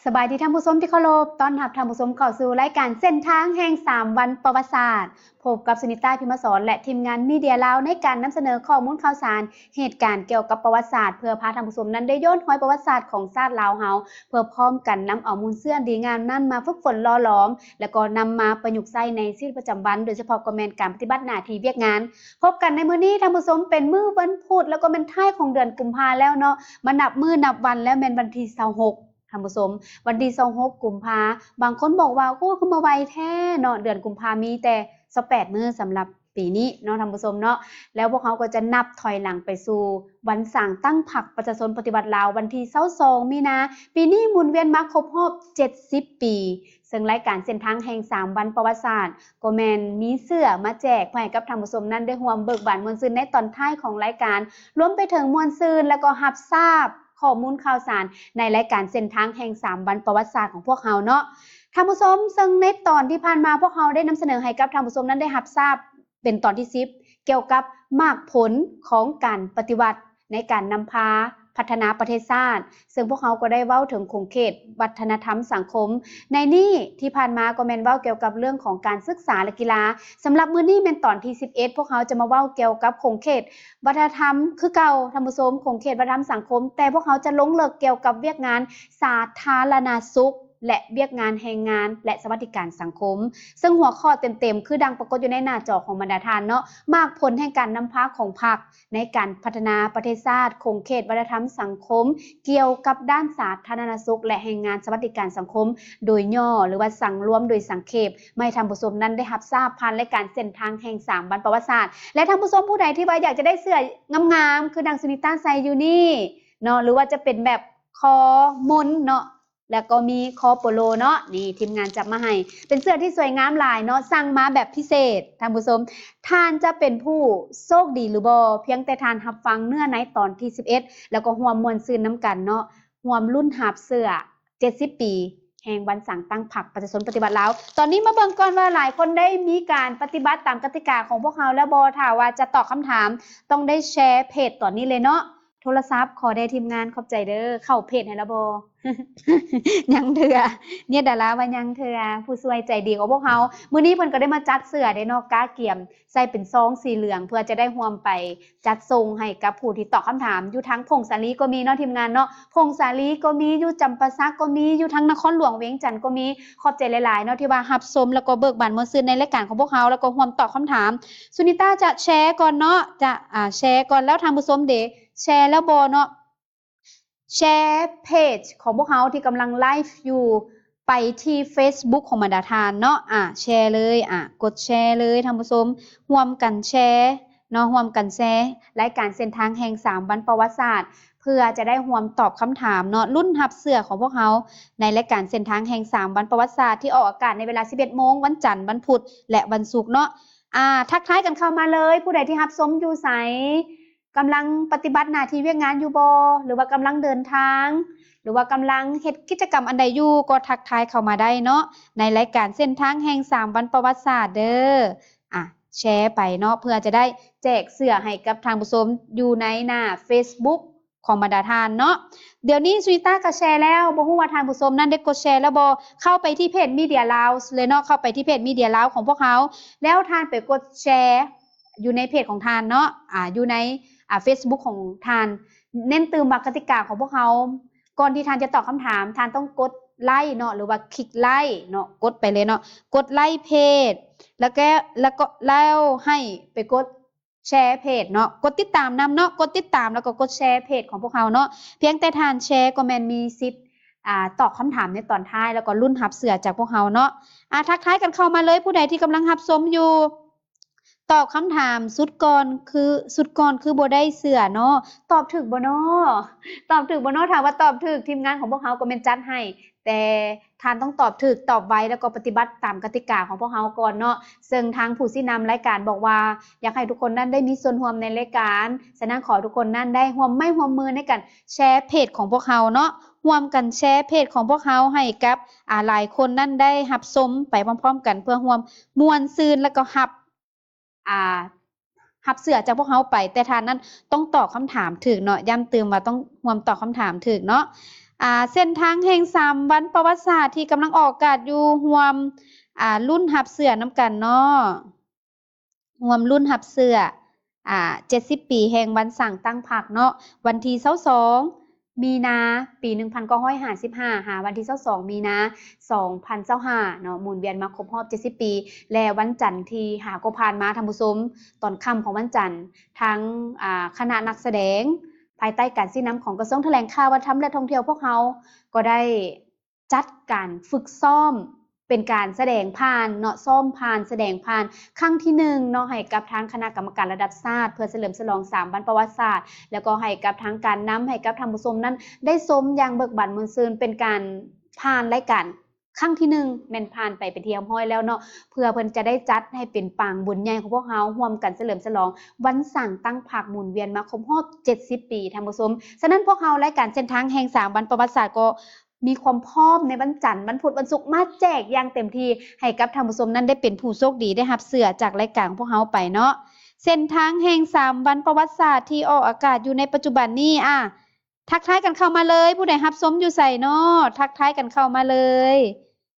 ສະບາຍດີທ່ານຜູ້ຊົມທີ່ເຄົາລົບ, ຕ້ອນຮັບທ່ານຜູ້ຊົມເຂົ້າສູ່ລາຍການເສັ້ນທາງແຫ່ງສາມວັນປະຫວັດສາດ. ພົບກັບສຸນິຕາ ພິມມະສອນ ແລະ ທີມງານມີເດຍລາວ ໃນການນຳສະເໜີຂໍ້ມູນຂ່າວສານ ເຫດການກ່ຽວກັບປະຫວັດສາດ ເພື່ອພາທ່ານຜູ້ຊົມນັ້ນໄດ້ຍ້ອນຮອຍປະຫວັດສາດຂອງຊາດລາວເຮົາ, ເພື່ອພ້ອມກັນນຳເອົາມູນເຊື້ອອັນດີງາມນັ້ນມາຝຶກຝົນຫຼໍ່ຫຼອມ ແລະ ກໍນຳມາປະຍຸກໃຊ້ໃນຊີວິດປະຈຳວັນ, ໂດຍສະເພາະກໍແມ່ນການປະຕິບັດໜ້າທີ່ວຽກງານ. ພົບກັນໃນມື້ນີ້ທ່ານຜູ້ຊົມ, ເປັນມື້ວັນພຸດ ແລ້ວກໍແມ່ນທ້າຍຂອງເດືອນກຸມພາແລ້ວເນາະ, ມານັບມື້ນັບວັນແລ້ວແມ່ນວັນທີຊາວຫົກ ທ່ານຜູ້ຊົມ, ວັນທີຊາວຫົກກຸມພາ. ບາງຄົນບອກວ່າ ໂອ້ ຄືມາໄວແທ້ເນາະ, ເດືອນກຸມພາມີແຕ່ຊາວແປດມື້ສຳລັບປີນີ້ເນາະ ທ່ານຜູ້ຊົມເນາະ. ແລ້ວພວກເຮົາກໍຈະນັບຖອຍຫຼັງໄປສູ່ວັນສ້າງຕັ້ງພັກປະຊາຊົນປະຕິວັດລາວ ວັນທີຊາວສອງມີນາ. ປີນີ້ໝູນວຽນມາຄົບຮອບເຈັດສິບປີ, ເຊິ່ງລາຍການເສັ້ນທາງແຫ່ງສາມວັນປະຫວັດສາດ ກໍແມ່ນມີເສື້ອມາແຈກເພື່ອໃຫ້ກັບທ່ານຜູ້ຊົມນັ້ນໄດ້ຮ່ວມເບີກບານມ່ວນຊື່ນໃນຕອນທ້າຍຂອງລາຍການ, ລວມໄປເຖິງມ່ວນຊື່ນ ແລ້ວກໍຮັບຊາບຂໍ້ມູນຂ່າວສານໃນລາຍການເສັ້ນທາງແຫ່ງສາມວັນປະຫວັດສາດຂອງພວກເຮົາເນາະ ທ່ານຜູ້ຊົມ. ເຊິ່ງໃນຕອນທີ່ຜ່ານມາພວກເຮົາໄດ້ນຳສະເໜີໃຫ້ກັບທ່ານຜູ້ຊົມນັ້ນໄດ້ຮັບຊາບເປັນຕອນທີສິບ ກ່ຽວກັບໝາກຜົນຂອງການປະຕິວັດ ໃນການນຳພາພັດທະນາປະເທດຊາດ, ເຊິ່ງພວກເຮົາກໍໄດ້ເວົ້າເຖິງຂົງເຂດວັດທະນະທຳສັງຄົມ. ໃນນີ້ທີ່ຜ່ານມາກໍແມ່ນເວົ້າກ່ຽວກັບເລື່ອງຂອງການສຶກສາ ແລະ ກິລາ. ສຳລັບມື້ນີ້ແມ່ນຕອນທີສິບເອັດ ພວກເຮົາຈະມາເວົ້າກ່ຽວກັບຂົງເຂດວັດທະນະທຳຄືເກົ່າ ທ່ານຜູ້ຊົມ, ຂົງເຂດວັດທະນະທຳສັງຄົມ, ແຕ່ພວກເຮົາຈະລົງເລິກກ່ຽວກັບວຽກງານສາທາລະນະສຸກ ແລະ ວຽກງານແຮງງານ ແລະ ສະຫວັດດີການສັງຄົມ. ເຊິ່ງຫົວຂໍ້ເຕັມໆ ຄືດັ່ງປາກົດຢູ່ໃນໜ້າຈໍຂອງບັນດາທ່ານເນາະ, ໝາກຜົນແຫ່ງການນຳພາຂອງພັກ ໃນການພັດທະນາປະເທດຊາດ, ຂົງເຂດວັດທະນະທຳສັງຄົມ ກ່ຽວກັບດ້ານສາທາລະນະສຸກ ແລະ ແຮງງານ, ສະຫວັດດີການສັງຄົມ ໂດຍຫຍໍ້ ຫຼືວ່າສັງລວມໂດຍສັງເຂບ ມາໃຫ້ທ່ານຜູ້ຊົມນັ້ນໄດ້ຮັບຊາບຜ່ານລາຍການເສັ້ນທາງແຫ່ງສາມວັນປະຫວັດສາດ. ແລະ ທ່ານຜູ້ຊົມຜູ້ໃດທີ່ວ່າຢາກຈະໄດ້ເສື້ອງາມໆ ຄືດັ່ງສຸນິຕາໃສ່ຢູ່ນີ້ເນາະ, ຫຼືວ່າຈະເປັນແບບຄໍມົນເນາະ, ແລ້ວກໍມີຄໍໂປໂລເນາະ, ນີ້ທີມງານຈັດມາໃຫ້, ເປັນເສື້ອທີ່ສວຍງາມຫຼາຍເນາະ, ສັ່ງມາແບບພິເສດ. ທ່ານຜູ້ຊົມ, ທ່ານຈະເປັນຜູ້ໂຊກດີຫຼືບໍ່ ພຽງແຕ່ທ່ານຮັບຟັງເນື້ອໃນຕອນທີສິບເອັດ ແລ້ວກໍຮ່ວມມ່ວນຊື່ນນຳກັນເນາະ, ຮ່ວມລຸ້ນຮັບເສື້ອເຈັດສິບປີແຫ່ງວັນສ້າງຕັ້ງພັກປະຊາຊົນປະຕິວັດລາວ. ຕອນນີ້ມາເບິ່ງກ່ອນວ່າຫຼາຍຄົນໄດ້ມີການປະຕິບັດຕາມກະຕິກາຂອງພວກເຮົາແລ້ວບໍ່? ຖ້າວ່າຈະຕອບຄຳຖາມ ຕ້ອງໄດ້ແຊເພຈຕອນນີ້ເລີຍເນາະ. ໂທລະສັບຂໍແດ່ທີມງານ, ຂອບໃຈເດີ. ເຂົ້າເພຈໃຫ້ແລ້ວບໍ່? ຍັງເທື່ອ. ເນຍດາລາວ່າຍັງເທື່ອ. ຜູ້ຊ່ວຍໃຈດີຂອງພວກເຮົາ ມື້ນີ້ເພິ່ນກໍໄດ້ມາຈັດເສື້ອເດ້ເນາະ, ກະກຽມໃສ່ເປັນຊອງສີເຫຼືອງ ເພື່ອຈະໄດ້ຮ່ວມໄປຈັດສົ່ງໃຫ້ກັບຜູ້ທີ່ຕອບຄຳຖາມ. ຢູ່ທາງຜົ້ງສາລີກໍມີເນາະ ທີມງານເນາະ, ຜົ້ງສາລີກໍມີ, ຢູ່ຈຳປາສັກກໍມີ, ຢູ່ທາງນະຄອນຫຼວງວຽງຈັນກໍມີ. ຂອບໃຈຫຼາຍໆເນາະ ທີ່ວ່າຮັບຊົມ ແລ້ວກໍເບີກບານມ່ວນຊື່ນໃນລາຍການຂອງພວກເຮົາ ແລ້ວກໍຮ່ວມຕອບຄຳຖາມ. ສຸນິຕາຈະແຊກ່ອນເນາະ, ຈະ ອາ ແຊກ່ອນ. ແລ້ວທ່ານຜູ້ຊົມເດ ແຊແລ້ວບໍ່ເນາະ? ແຊເພຈຂອງພວກເຮົາທີ່ກຳລັງໄລຟ໌ຢູ່ ໄປທີ່ເຟສບຸກຂອງບັນດາທ່ານເນາະ. ອາ ແຊເລີຍ, ອາ ກົດແຊເລີຍທ່ານຜູ້ຊົມ, ຮ່ວມກັນແຊເນາະ, ຮ່ວມກັນແຊລາຍການເສັ້ນທາງແຫ່ງສາມວັນປະຫວັດສາດ ເພື່ອຈະໄດ້ຮ່ວມຕອບຄຳຖາມເນາະ, ລຸ້ນຮັບເສື້ອຂອງພວກເຮົາໃນລາຍການເສັ້ນທາງແຫ່ງສາມວັນປະຫວັດສາດ ທີ່ອອກອາກາດໃນເວລາສິບເອັດໂມງ ວັນຈັນ, ວັນພຸດ ແລະ ວັນສຸກເນາະ. ອາ ທັກທາຍກັນເຂົ້າມາເລີຍ, ຜູ້ໃດທີ່ຮັບຊົມຢູ່ໃສ? ກຳລັງປະຕິບັດໜ້າທີ່ວຽກງານຢູ່ບໍ່ ຫຼືວ່າກຳລັງເດີນທາງ ຫຼືວ່າກຳລັງເຮັດກິດຈະກຳອັນໃດຢູ່ ກໍທັກທາຍເຂົ້າມາໄດ້ເນາະ ໃນລາຍການເສັ້ນທາງແຫ່ງສາມວັນປະຫວັດສາດເດີ. ອາ ແຊໄປເນາະ ເພື່ອຈະໄດ້ແຈກເສື້ອໃຫ້ກັບທ່ານຜູ້ຊົມຢູ່ໃນໜ້າເຟສບຸກຂອງບັນດາທ່ານເນາະ. ດຽວນີ້ສຸນິຕາກໍແຊແລ້ວ, ບໍ່ຮູ້ວ່າທ່ານຜູ້ຊົມນັ້ນໄດ້ກົດແຊແລ້ວບໍ່? ເຂົ້າໄປທີ່ເພຈມີເດຍລາວເລີຍເນາະ, ເຂົ້າໄປທີ່ເພຈມີເດຍລາວຂອງພວກເຮົາ ແລ້ວທ່ານໄປກົດແຊ ຢູ່ໃນເພຈຂອງທ່ານເນາະ, ອາ ຢູ່ໃນ ອາ ເຟສບຸກຂອງທ່ານ. ເນັ້ນຕື່ມວ່າກະຕິກາຂອງພວກເຮົາ, ກ່ອນທີ່ທ່ານຈະຕອບຄຳຖາມ ທ່ານຕ້ອງກົດໄລເນາະ ຫຼືວ່າຄລິກໄລເນາະ, ກົດໄປເລີຍເນາະ, ກົດໄລເພຈ ແລ້ວກໍ ແລ້ວກໍ ແລ້ວໃຫ້ໄປກົດແຊເພຈເນາະ, ກົດຕິດຕາມນຳເນາະ, ກົດຕິດຕາມແລ້ວກໍກົດແຊເພຈຂອງພວກເຮົາເນາະ. ພຽງແຕ່ທ່ານແຊກໍແມ່ນມີສິດ ອາ ຕອບຄຳຖາມໃນຕອນທ້າຍ ແລ້ວກໍລຸ້ນຮັບເສື້ອຈາກພວກເຮົາເນາະ. ອາ ທັກທາຍກັນເຂົ້າມາເລີຍ, ຜູ້ໃດທີ່ກຳລັງຮັບຊົມຢູ່. ຕອບຄຳຖາມຊຸດກ່ອນຄື ຊຸດກ່ອນຄືບໍ່ໄດ້ເສື້ອເນາະ. ຕອບຖືກບໍ່ເນາະ? ຕອບຖືກບໍ່ເນາະ? ຖ້າວ່າຕອບຖືກ ທີມງານຂອງພວກເຮົາກໍແມ່ນຈັດໃຫ້, ແຕ່ທ່ານຕ້ອງຕອບຖືກ, ຕອບໄວ ແລ້ວກໍປະຕິບັດຕາມກະຕິກາຂອງພວກເຮົາກ່ອນເນາະ. ເຊິ່ງທາງຜູ້ຊີ້ນຳລາຍການບອກວ່າ ຢາກໃຫ້ທຸກຄົນນັ້ນໄດ້ມີສ່ວນຮ່ວມໃນລາຍການ, ສະນັ້ນຂໍໃຫ້ທຸກຄົນນັ້ນໄດ້ຮ່ວມໄມ້ຮ່ວມມືໃນການແຊເພຈຂອງພວກເຮົາເນາະ, ຮ່ວມກັນແຊເພຈຂອງພວກເຮົາໃຫ້ກັບ ອາ ຫຼາຍຄົນນັ້ນໄດ້ຮັບຊົມໄປພ້ອມໆກັນ ເພື່ອຮ່ວມມ່ວນຊື່ນ ແລ້ວກໍຮັບ ອາ ຮັບເສື້ອຈາກພວກເຮົາໄປ, ແຕ່ທ່ານນັ້ນຕ້ອງຕອບຄຳຖາມຖືກເນາະ, ຢ້ຳຕື່ມວ່າຕ້ອງຮ່ວມຕອບຄຳຖາມຖືກເນາະ. ອ່າ ເສັ້ນທາງແຫ່ງສາມວັນປະຫວັດສາດທີ່ກຳລັງອອກອາກາດຢູ່ ຮ່ວມ ອ່າ ລຸ້ນຮັບເສື້ອນຳກັນເນາະ. ຮ່ວມລຸ້ນຮັບເສື້ອ ອ່າ ເຈັດສິບປີແຫ່ງວັນສ້າງຕັ້ງພັກເນາະ, ວັນທີຊາວສອງມີນາ ປີໜຶ່ງພັນເກົ້າຮ້ອຍຫ້າສິບຫ້າ ຫາວັນທີຊາວສອງມີນາ ສອງພັນຊາວຫ້າເນາະ, ໝູນວຽນມາຄົບຮອບເຈັດສິບປີ ແລະ ວັນຈັນທີຫ້າກໍຜ່ານມາ ທ່ານຜູ້ຊົມ, ຕອນຄ່ຳຂອງວັນຈັນ ທາງ ອ່າ ຄະນະນັກສະແດງ ພາຍໃຕ້ການຊີ້ນຳຂອງກະຊວງຖະແຫຼງຂ່າວ ວັດທະນະທຳ ແລະ ທ່ອງທ່ຽວພວກເຮົາ ກໍໄດ້ ຈັດການຝຶກຊ້ອມເປັນການສະແດງຜ່ານເນາະ, ຊ້ອມຜ່ານ ສະແດງຜ່ານຄັ້ງທີໜຶ່ງເນາະ ໃຫ້ກັບທາງຄະນະກຳມະການລະດັບຊາດ ເພື່ອສະເຫຼີມສະຫຼອງສາມວັນປະຫວັດສາດ ແລ້ວກໍໃຫ້ກັບທາງການນຳ ໃຫ້ກັບທ່ານຜູ້ຊົມນັ້ນໄດ້ຊົມຢ່າງເບີກບານມ່ວນຊື່ນ. ເປັນການຜ່ານລາຍການຄັ້ງທີໜຶ່ງ ແມ່ນຜ່ານໄປເປັນທີ່ຮຽບຮ້ອຍແລ້ວເນາະ, ເພື່ອເພິ່ນຈະໄດ້ຈັດໃຫ້ເປັນປາງບຸນໃຫຍ່ຂອງພວກເຮົາ ຮ່ວມກັນສະເຫຼີມສະຫຼອງວັນສ້າງຕັ້ງພັກ ໝູນວຽນມາຄົບຮອບເຈັດສິບປີ ທ່ານຜູ້ຊົມ. ສະນັ້ນ ພວກເຮົາລາຍການເສັ້ນທາງແຫ່ງສາມວັນປະຫວັດສາດ ກໍ ມີຄວາມພ້ອມໃນວັນຈັນ, ວັນພຸດ, ວັນສຸກ ມາແຈກຢ່າງເຕັມທີ່ ໃຫ້ກັບທ່ານຜູ້ຊົມນັ້ນໄດ້ເປັນຜູ້ໂຊກດີ ໄດ້ຮັບເສື້ອຈາກລາຍການຂອງພວກເຮົາໄປເນາະ. ເສັ້ນທາງແຫ່ງສາມວັນປະຫວັດສາດທີ່ອອກອາກາດຢູ່ໃນປັດຈຸບັນນີ້, ອາ ທັກທາຍກັນເຂົ້າມາເລີຍ, ຜູ້ໃດຮັບຊົມຢູ່ໃສເນາະ? ທັກທາຍກັນເຂົ້າມາເລີຍ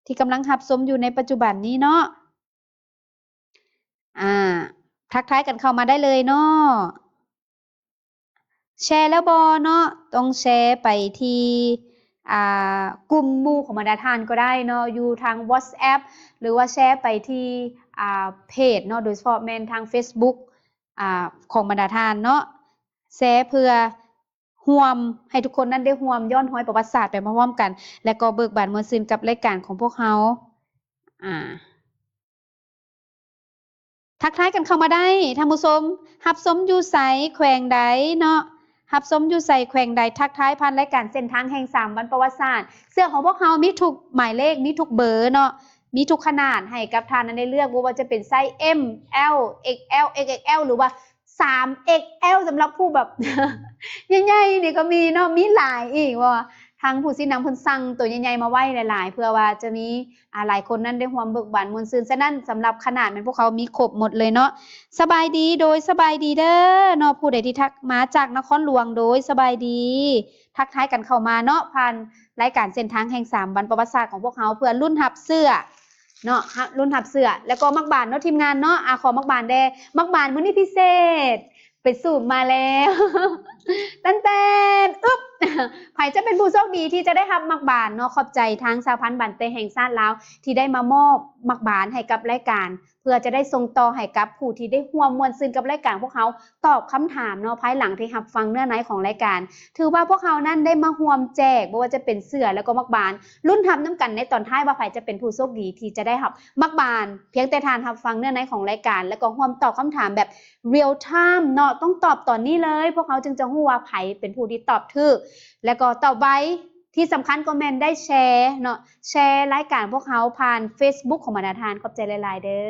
ທີ່ກຳລັງຮັບຊົມຢູ່ໃນປັດຈຸບັນນີ້ເນາະ. ອາ ທັກທາຍກັນເຂົ້າມາໄດ້ເລີຍເນາະ. ແຊແລ້ວບໍ່ເນາະ? ຕ້ອງແຊໄປທີ່ ອ່າ ກຸ່ມໝູ່ຂອງບັນດາທ່ານກໍໄດ້ເນາະ, ຢູ່ທາງ WhatsApp ຫຼືວ່າແຊໄປທີ່ ອ່າ ເພຈເນາະ, ໂດຍສະເພາະແມ່ນທາງ Facebook ອ່າ ຂອງບັນດາທ່ານເນາະ. ແຊເພື່ອຮ່ວມ ໃຫ້ທຸກຄົນນັ້ນໄດ້ຮ່ວມຍ້ອນຮອຍປະຫວັດສາດໄປພ້ອມໆກັນ ແລະກໍເບີກບານມ່ວນຊື່ນກັບລາຍການຂອງພວກເຮົາ. ອາ ທັກທາຍກັນເຂົ້າມາໄດ້ ທ່ານຜູ້ຊົມ, ຮັບຊົມຢູ່ໃສ ແຂວງໃດເນາະ, ຮັບຊົມຢູ່ໃສ ແຂວງໃດ ທັກທາຍຜ່ານລາຍການເສັ້ນທາງແຫ່ງສາມວັນປະຫວັດສາດ. ເສື້ອຂອງພວກເຮົາມີທຸກໝາຍເລກ ມີທຸກເບີເນາະ, ມີທຸກຂະໜາດໃຫ້ກັບທ່ານນັ້ນໄດ້ເລືອກ, ບໍ່ວ່າຈະເປັນໄຊ M L X L X X L ຫຼືວ່າ ສາມ XL ສຳລັບຜູ້ແບບ ໃຫຍ່ໆນີ້ກໍມີເນາະ, ມີຫຼາຍອີກ ເພາະວ່າທາງຜູ້ຊີ້ນຳເພິ່ນສັ່ງໂຕໃຫຍ່ໆມາໄວ້ຫຼາຍໆ ເພື່ອວ່າຈະມີ ອາ ຫຼາຍຄົນນັ້ນໄດ້ຮ່ວມເບີກບານມ່ວນຊື່ນ. ສະນັ້ນ ສຳລັບຂະໜາດແມ່ນພວກເຂົາມີຄົບໝົດເລີຍເນາະ. ສະບາຍດີ, ໂດຍ ສະບາຍດີເດີເນາະ, ຜູ້ໃດທີ່ທັກມາຈາກນະຄອນຫຼວງ, ໂດຍ ສະບາຍດີ, ທັກທາຍກັນເຂົ້າມາເນາະ ຜ່ານລາຍການເສັ້ນທາງແຫ່ງສາມວັນປະຫວັດສາດຂອງພວກເຮົາ ເພື່ອລຸ້ນຮັບເສື້ອ ເນາະ ລຸ້ນຮັບເສື້ອ ແລ້ວກໍໝາກບານເນາະ ທີມງານເນາະ. ອາ ຂໍໝາກບານແດ່ ໝາກບານມື້ນີ້ພິເສດ ໄປສູບມາແລ້ວ ຕັ້ງແຕ່ ອຶບ ໃຜຈະເປັນຜູ້ໂຊກດີທີ່ຈະໄດ້ຮັບໝາກບານເນາະ. ຂອບໃຈທາງສະຫະພັນບານເຕະແຫ່ງຊາດລາວ ທີ່ໄດ້ມາມອບໝາກບານໃຫ້ກັບລາຍການ ເພື່ອຈະໄດ້ສົ່ງຕໍ່ໃຫ້ກັບຜູ້ທີ່ໄດ້ຮ່ວມມ່ວນຊື່ນກັບລາຍການພວກເຮົາ ຕອບຄຳຖາມເນາະ ພາຍຫຼັງທີ່ຮັບຟັງເນື້ອໃນຂອງລາຍການ. ຖືວ່າພວກເຮົານັ້ນໄດ້ມາຮ່ວມແຈກ ບໍ່ວ່າຈະເປັນເສື້ອ ແລ້ວກໍໝາກບານ ລຸ້ນຮັບນຳກັນໃນຕອນທ້າຍວ່າໃຜຈະເປັນຜູ້ໂຊກດີທີ່ຈະໄດ້ຮັບໝາກບານ. ພຽງແຕ່ທ່ານຮັບຟັງເນື້ອໃນຂອງລາຍການ ແລ້ວກໍຮ່ວມຕອບຄຳຖາມແບບ real time ເນາະ ຕ້ອງຕອບຕອນນີ້ເລີຍ ພວກເຮົາຈຶ່ງຈະຮູ້ວ່າໃຜເປັນຜູ້ທີ່ຕອບຖືກ ແລ້ວກໍຕອບໄວ. ທີ່ສຳຄັນກໍແມ່ນໄດ້ແຊເນາະ ແຊລາຍການພວກເຮົາຜ່ານ Facebook ຂອງບັນດາທ່ານ. ຂອບໃຈຫຼາຍໆເດີ.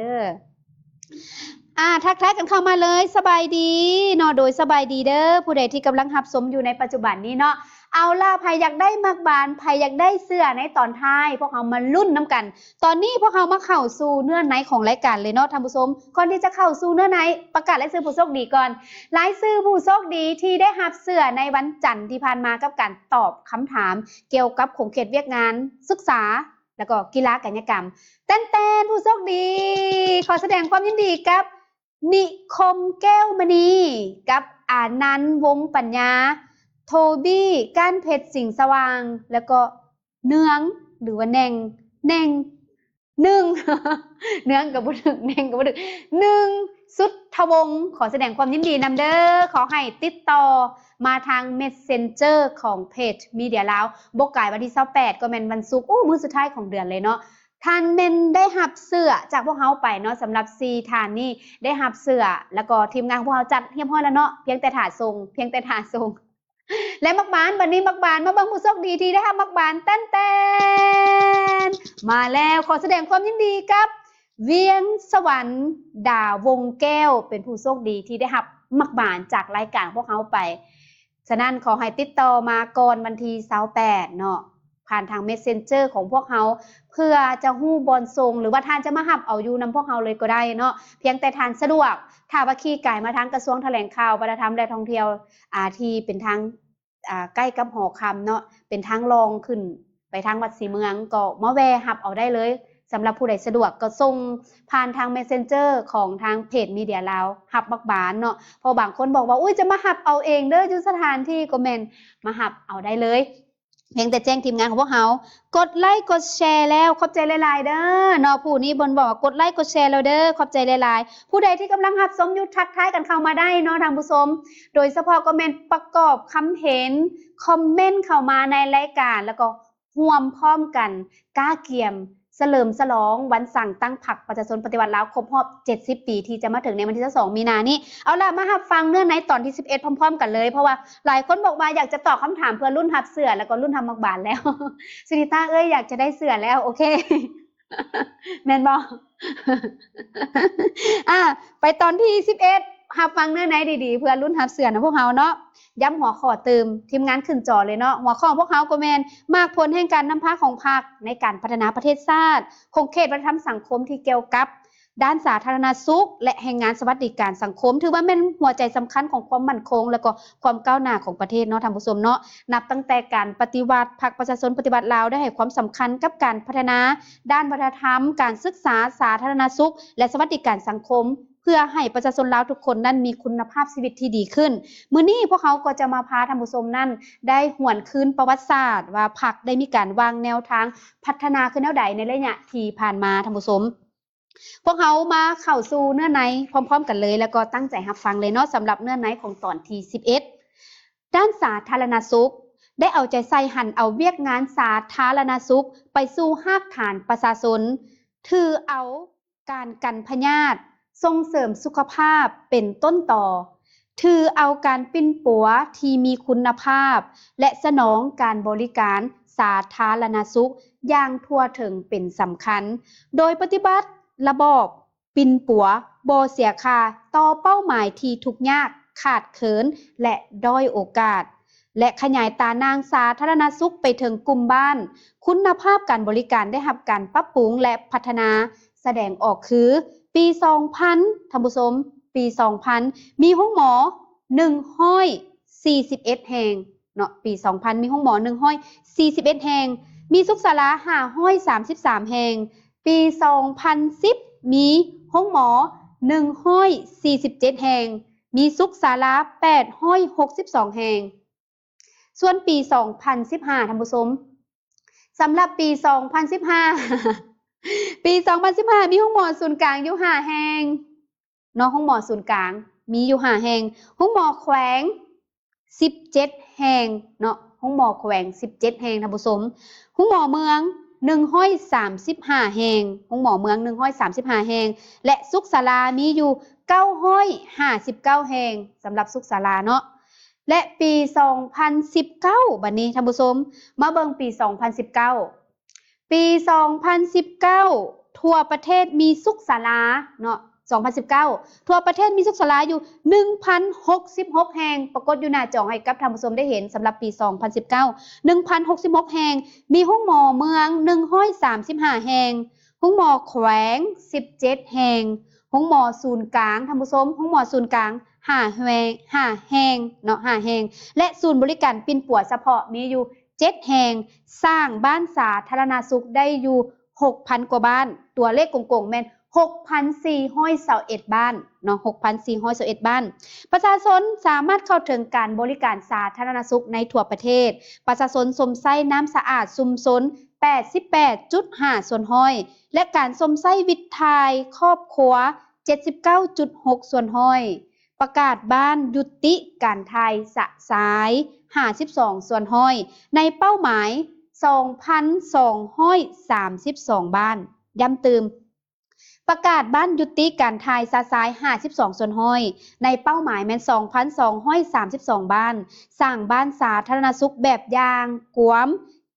ອາ ທັກທາຍກັນເຂົ້າມາເລີຍ ສະບາຍດີເນາະ ໂດຍ ສະບາຍດີເດີ ຜູ້ໃດທີ່ກຳລັງຮັບຊົມຢູ່ໃນປັດຈຸບັນນີ້ເນາະ. ເອົາລະ ໃຜຢາກໄດ້ໝາກບານ ໃຜຢາກໄດ້ເສື້ອໃນຕອນທ້າຍ ພວກເຮົາມາລຸ້ນນຳກັນ. ຕອນນີ້ພວກເຮົາມາເຂົ້າສູ່ເນື້ອໃນຂອງລາຍການເລີຍເນາະທ່ານຜູ້ຊົມ. ກ່ອນທີ່ຈະເຂົ້າສູ່ເນື້ອໃນ ປະກາດລາຍຊື່ຜູ້ໂຊກດີກ່ອນ. ລາຍຊື່ຜູ້ໂຊກດີທີ່ໄດ້ຮັບເສື້ອໃນວັນຈັນທີ່ຜ່ານມາ ກັບການຕອບຄຳຖາມກ່ຽວກັບຂົງເຂດວຽກງານສຶກສາ ແລ້ວກໍກິລາກາຍະກຳ. ແຕ່ນໆ ຜູ້ໂຊກ ຜູ້ໂຊກດີ ຂໍສະແດງຄວາມຍິນດີກັບ ນິຄົມ ແກ້ວມະນີ ກັບ ອານັນ ວົງປັນຍາ, ໂທບີ້ ກ້ານເພັດ ສິງສະຫວ່າງ ແລ້ວກໍ ເນືອງ ຫຼືວ່າແໜ່ງ ແໜ່ງ ໜຶ່ງ ເນືອງກໍບໍ່ຖືກ ແໜ່ງກໍບໍ່ຖືກ ໜຶ່ງ ສຸດທະວົງ. ຂໍສະແດງຄວາມຍິນດີນຳເດີ. ຂໍໃຫ້ຕິດຕໍ່ມາທາງ Messenger ຂອງເພຈ Media Lao ບໍ່ກາຍວັນທີຊາວແປດ ກໍແມ່ນວັນສຸກ ໂອ້ ມື້ສຸດທ້າຍຂອງເດືອນເລີຍເນາະ. ທ່ານແມ່ນໄດ້ຮັບເສື້ອຈາກພວກເຮົາໄປເນາະ. ສຳລັບສີ່ທ່ານນີ້ໄດ້ຮັບເສື້ອ ແລ້ວກໍທີມງານຂອງພວກເຮົາຈັດຮຽບຮ້ອຍແລ້ວເນາະ. ພຽງແຕ່ຖ້າສົ່ງ ພຽງແຕ່ຖ້າສົ່ງ ແລະ ໝາກບານ ບັດນີ້ໝາກບານ ມາເບິ່ງຜູ້ໂຊກດີທີ່ໄດ້ຮັບໝາກບານ. ແຕ່ນໆ ມາແລ້ວ ຂໍສະແດງຄວາມຍິນດີກັບ ວຽງສະຫວັນ ດາວົງແກ້ວ ເປັນຜູ້ໂຊກດີທີ່ໄດ້ຮັບໝາກບານຈາກລາຍການຂອງພວກເຮົາໄປ. ສະນັ້ນ ຂໍໃຫ້ຕິດຕໍ່ມາກ່ອນວັນທີຊາວແປດເນາະ ຜ່ານທາງ Messenger ຂອງພວກເຮົາ ເພື່ອຈະຮູ້ບ່ອນສົ່ງ ຫຼືວ່າທ່ານຈະມາຮັບເອົາຢູ່ນຳພວກເຮົາເລີຍກໍໄດ້ເນາະ. ພຽງແຕ່ທ່ານສະດວກ ຖ້າວ່າຂີ່ກາຍມາທາງກະຊວງຖະແຫຼງຂ່າວ ວັດທະນະທຳ ແລະ ທ່ອງທ່ຽວ ອາ ທີ່ເປັນທາງ ອ່າ ໃກ້ກັບຫໍຄຳເນາະ ເປັນທາງລ່ອງຂຶ້ນໄປທາງວັດສີເມືອງ ກໍມາແວ່ຮັບເອົາໄດ້ເລີຍ. ສຳລັບຜູ້ໃດສະດວກກໍສົ່ງຜ່ານທາງ Messenger ຂອງທາງເພຈມີເດຍລາວ ຮັບບັກບານເນາະ. ເພາະບາງຄົນບອກວ່າ ອຸ້ຍ ຈະມາຮັບເອົາເອງເດີ້ ຢູ່ສະຖານທີ່ ກໍແມ່ນມາຮັບເອົາໄດ້ເລີຍ. ພຽງແຕ່ແຈ້ງທີມງານຂອງພວກເຮົາ ກົດໄລກົດແຊແລ້ວ ຂອບໃຈຫຼາຍໆເດີ້ເນາະ. ຜູ້ນີ້ເພິ່ນບອກວ່າ ກົດໄລກົດແຊແລ້ວເດີ້ ຂອບໃຈຫຼາຍໆ. ຜູ້ໃດທີ່ກຳລັງຮັບຊົມຢູ່ ທັກທາຍກັນເຂົ້າມາໄດ້ເນາະທ່ານຜູ້ຊົມ. ໂດຍສະເພາະຄອມເມັນປະກອບຄຳເຫັນ ຄອມເມັນເຂົ້າມາໃນລາຍການ ແລ້ວກໍຮ່ວມພ້ອມກັນກະກຽມສະເຫຼີມສະຫຼອງວັນສ້າງຕັ້ງພັກປະຊາຊົນປະຕິວັດລາວ ຄົບຮອບເຈັດສິບປີ ທີ່ຈະມາເຖິງໃນວັນທີຊາວສອງມີນານີ້. ເອົາລະ ມາຮັບຟັງເນື້ອໃນຕອນທີສິບເອັດພ້ອມໆກັນເລີຍ ເພາະວ່າຫຼາຍຄົນບອກວ່າຢາກຈະຕອບຄຳຖາມເພື່ອລຸ້ນຮັບເສື້ອ ແລ້ວກໍລຸ້ນຮັບໝາກບານແລ້ວ. ສຸນິຕາເອີຍ ຢາກຈະໄດ້ເສື້ອແລ້ວ ໂອເຄ ແມ່ນບໍ່? ອ່າ ໄປຕອນທີສິບເອັດ ຮັບຟັງເນື້ອໃນດີໆ ເພື່ອລຸ້ນຮັບເສື້ອນຳພວກເຮົາເນາະ. ຢ້ຳຫົວຂໍ້ຕື່ມ ທີມງານຂຶ້ນຈໍເລີຍເນາະ. ຫົວຂໍ້ຂອງພວກເຮົາກໍແມ່ນ ໝາກຜົນແຫ່ງການນຳພາຂອງພັກໃນການພັດທະນາປະເທດຊາດ, ຂົງເຂດວັດທະນະທຳສັງຄົມທີ່ກ່ຽວກັບ ດ້ານສາທາລະນະສຸກ ແລະ ແຮງງານສະຫວັດດີການສັງຄົມ ຖືວ່າແມ່ນຫົວໃຈສຳຄັນຂອງຄວາມໝັ້ນຄົງ ແລະ ກໍຄວາມກ້າວໜ້າຂອງປະເທດເນາະທ່ານຜູ້ຊົມເນາະ. ນັບຕັ້ງແຕ່ການປະຕິວັດ ພັກປະຊາຊົນປະຕິວັດລາວໄດ້ໃຫ້ຄວາມສຳຄັນກັບການພັດທະນາດ້ານວັດທະນະທຳ, ການສຶກສາ, ສາທາລະນະສຸກ ແລະ ສະຫວັດດີການສັງຄົມ ເພື່ອໃຫ້ປະຊາຊົນລາວທຸກຄົນນັ້ນມີຄຸນນະພາບຊີວິດທີ່ດີຂຶ້ນ. ມື້ນີ້ພວກເຮົາກໍຈະມາພາທ່ານຜູ້ຊົມນັ້ນໄດ້ຫວນຄືນປະຫວັດສາດວ່າ ພັກໄດ້ມີການວາງແນວທາງພັດທະນາຄືແນວໃດໃນໄລຍະທີ່ຜ່ານມາທ່ານຜູ້ຊົມ. ພວກເຮົາມາເຂົ້າສູ່ເນື້ອໃນພ້ອມໆກັນເລີຍ ແລ້ວກໍຕັ້ງໃຈຮັບຟັງເລີຍເນາະ. ສຳລັບເນື້ອໃນຂອງຕອນທີສິບເອັດ ດ້ານສາທາລະນະສຸກ ໄດ້ເອົາໃຈໃສ່ຫັນເອົາວຽກງານສາທາລະນະສຸກໄປສູ່ຮາກຖານປະຊາຊົນ, ຖືເອົາການກັນພະຍາດ, ສົ່ງເສີມສຸຂະພາບເປັນຕົ້ນຕໍ, ຖືເອົາການປິ່ນປົວທີ່ມີຄຸນນະພາບ ແລະ ສະໜອງການບໍລິການສາທາລະນະສຸກຢ່າງທົ່ວເຖິງເປັນສຳຄັນ, ໂດຍປະຕິບັດລະບອບ ປິ່ນປົວບໍ່ເສຍຄ່າຕໍ່ເປົ້າໝາຍທີ່ທຸກຍາກ, ຂາດເຂີນ ແລະ ດ້ອຍໂອກາດ ແລະ ຂະຫຍາຍຕາໜ່າງສາທາລະນະສຸກໄປເຖິງກຸ່ມບ້ານ. ຄຸນນະພາບການບໍລິການໄດ້ຮັບການປັບປຸງ ແລະ ພັດທະນາສະແດງອອກຄື ປີສອງພັນ ທ່ານຜູ້ຊົມ, ປີສອງພັນ ມີໂຮງໝໍໜຶ່ງຮ້ອຍສີ່ສິບເອັດແຫ່ງເນາະ, ປີສອງພັນ ມີໂຮງໝໍໜຶ່ງຮ້ອຍສີ່ສິບເອັດແຫ່ງ, ມີສຸກສາລາຫ້າຮ້ອຍສາມສິບສາມແຫ່ງ, ປີສອງພັນສິບ ມີໂຮງໝໍໜຶ່ງຮ້ອຍສີ່ສິບເຈັດແຫ່ງ, ມີສຸກສາລາແປດຮ້ອຍຫົກສິບສອງແຫ່ງ. ສ່ວນປີສອງພັນສິບຫ້າ ທ່ານຜູ້ຊົມ, ສຳລັບປີສອງພັນສິບຫ້າ ປີສອງພັນສິບຫ້າ ມີໂຮງໝໍສູນກາງຢູ່ຫ້າແຫ່ງເນາະ, ໂຮງໝໍສູນກາງມີຢູ່ຫ້າແຫ່ງ, ໂຮງໝໍແຂວງ ສິບເຈັດແຫ່ງເນາະ, ໂຮງໝໍແຂວງສິບເຈັດແຫ່ງທ່ານຜູ້ຊົມ, ໂຮງໝໍເມືອງໜຶ່ງຮ້ອຍສາມສິບຫ້າແຫ່ງ, ໂຮງໝໍເມືອງໜຶ່ງຮ້ອຍສາມສິບຫ້າແຫ່ງ ແລະ ສຸກສາລາມີຢູ່ເກົ້າຮ້ອຍຫ້າສິບເກົ້າແຫ່ງ ສຳລັບສຸກສາລາເນາະ. ແລະ ປີສອງພັນສິບເກົ້າ ບັດນີ້ທ່ານຜູ້ຊົມ, ມາເບິ່ງປີສອງພັນສິບເກົ້າ ປີສອງພັນສິບເກົ້າ ທົ່ວປະເທດມີສຸກສາລາເນາະ, ສອງພັນສິບເກົ້າ ທົ່ວປະເທດມີສຸກສາລາຢູ່ໜຶ່ງພັນຫົກສິບຫົກແຫ່ງ, ປາກົດຢູ່ໜ້າຈໍໃຫ້ກັບທ່ານຜູ້ຊົມໄດ້ເຫັນ. ສຳລັບປີສອງພັນສິບເກົ້າ ໜຶ່ງພັນຫົກສິບຫົກແຫ່ງ, ມີໂຮງໝໍເມືອງໜຶ່ງຮ້ອຍສາມສິບຫ້າແຫ່ງ, ໂຮງໝໍແຂວງສິບເຈັດແຫ່ງ, ໂຮງໝໍສູນກາງ ທ່ານຜູ້ຊົມ, ໂຮງໝໍສູນກາງຫ້າແຫ່ງ ຫ້າແຫ່ງເນາະ, ຫ້າແຫ່ງ ແລະ ສູນບໍລິການປິ່ນປົວສະເພາະມີຢູ່ ເຈັດແຫ່ງ, ສ້າງບ້ານສາທາລະນະສຸກໄດ້ຢູ່ຫົກພັນກວ່າບ້ານ, ຕົວເລກກົງໆແມ່ນຫົກພັນສີ່ຮ້ອຍຊາວເອັດບ້ານເນາະ, ຫົກພັນສີ່ຮ້ອຍຊາວເອັດບ້ານ. ປະຊາຊົນສາມາດເຂົ້າເຖິງການບໍລິການສາທາລະນະສຸກໃນທົ່ວປະເທດ, ປະຊາຊົນຊົມໃຊ້ນ້ຳສະອາດຊຸມຊົນແປດສິບແປດຈຸດຫ້າສ່ວນຮ້ອຍ ແລະ ການຊົມໃຊ້ວິດຖ່າຍຄອບຄົວເຈັດສິບເກົ້າຈຸດຫົກສ່ວນຮ້ອຍ. ປະກາດບ້ານຍຸຕິການຖ່າຍຊະຊາຍຫ້າສິບສອງສ່ວນຮ້ອຍ ໃນເປົ້າໝາຍສອງພັນສອງຮ້ອຍສາມສິບສອງບ້ານ. ຢ້ຳຕື່ມ, ປະກາດບ້ານຍຸຕິການຖ່າຍຊະຊາຍຫ້າສິບສອງສ່ວນຮ້ອຍ ໃນເປົ້າໝາຍແມ່ນສອງພັນສອງຮ້ອຍສາມສິບສອງບ້ານ, ສ້າງບ້ານສາທາລະນະສຸກແບບຢ່າງກວມ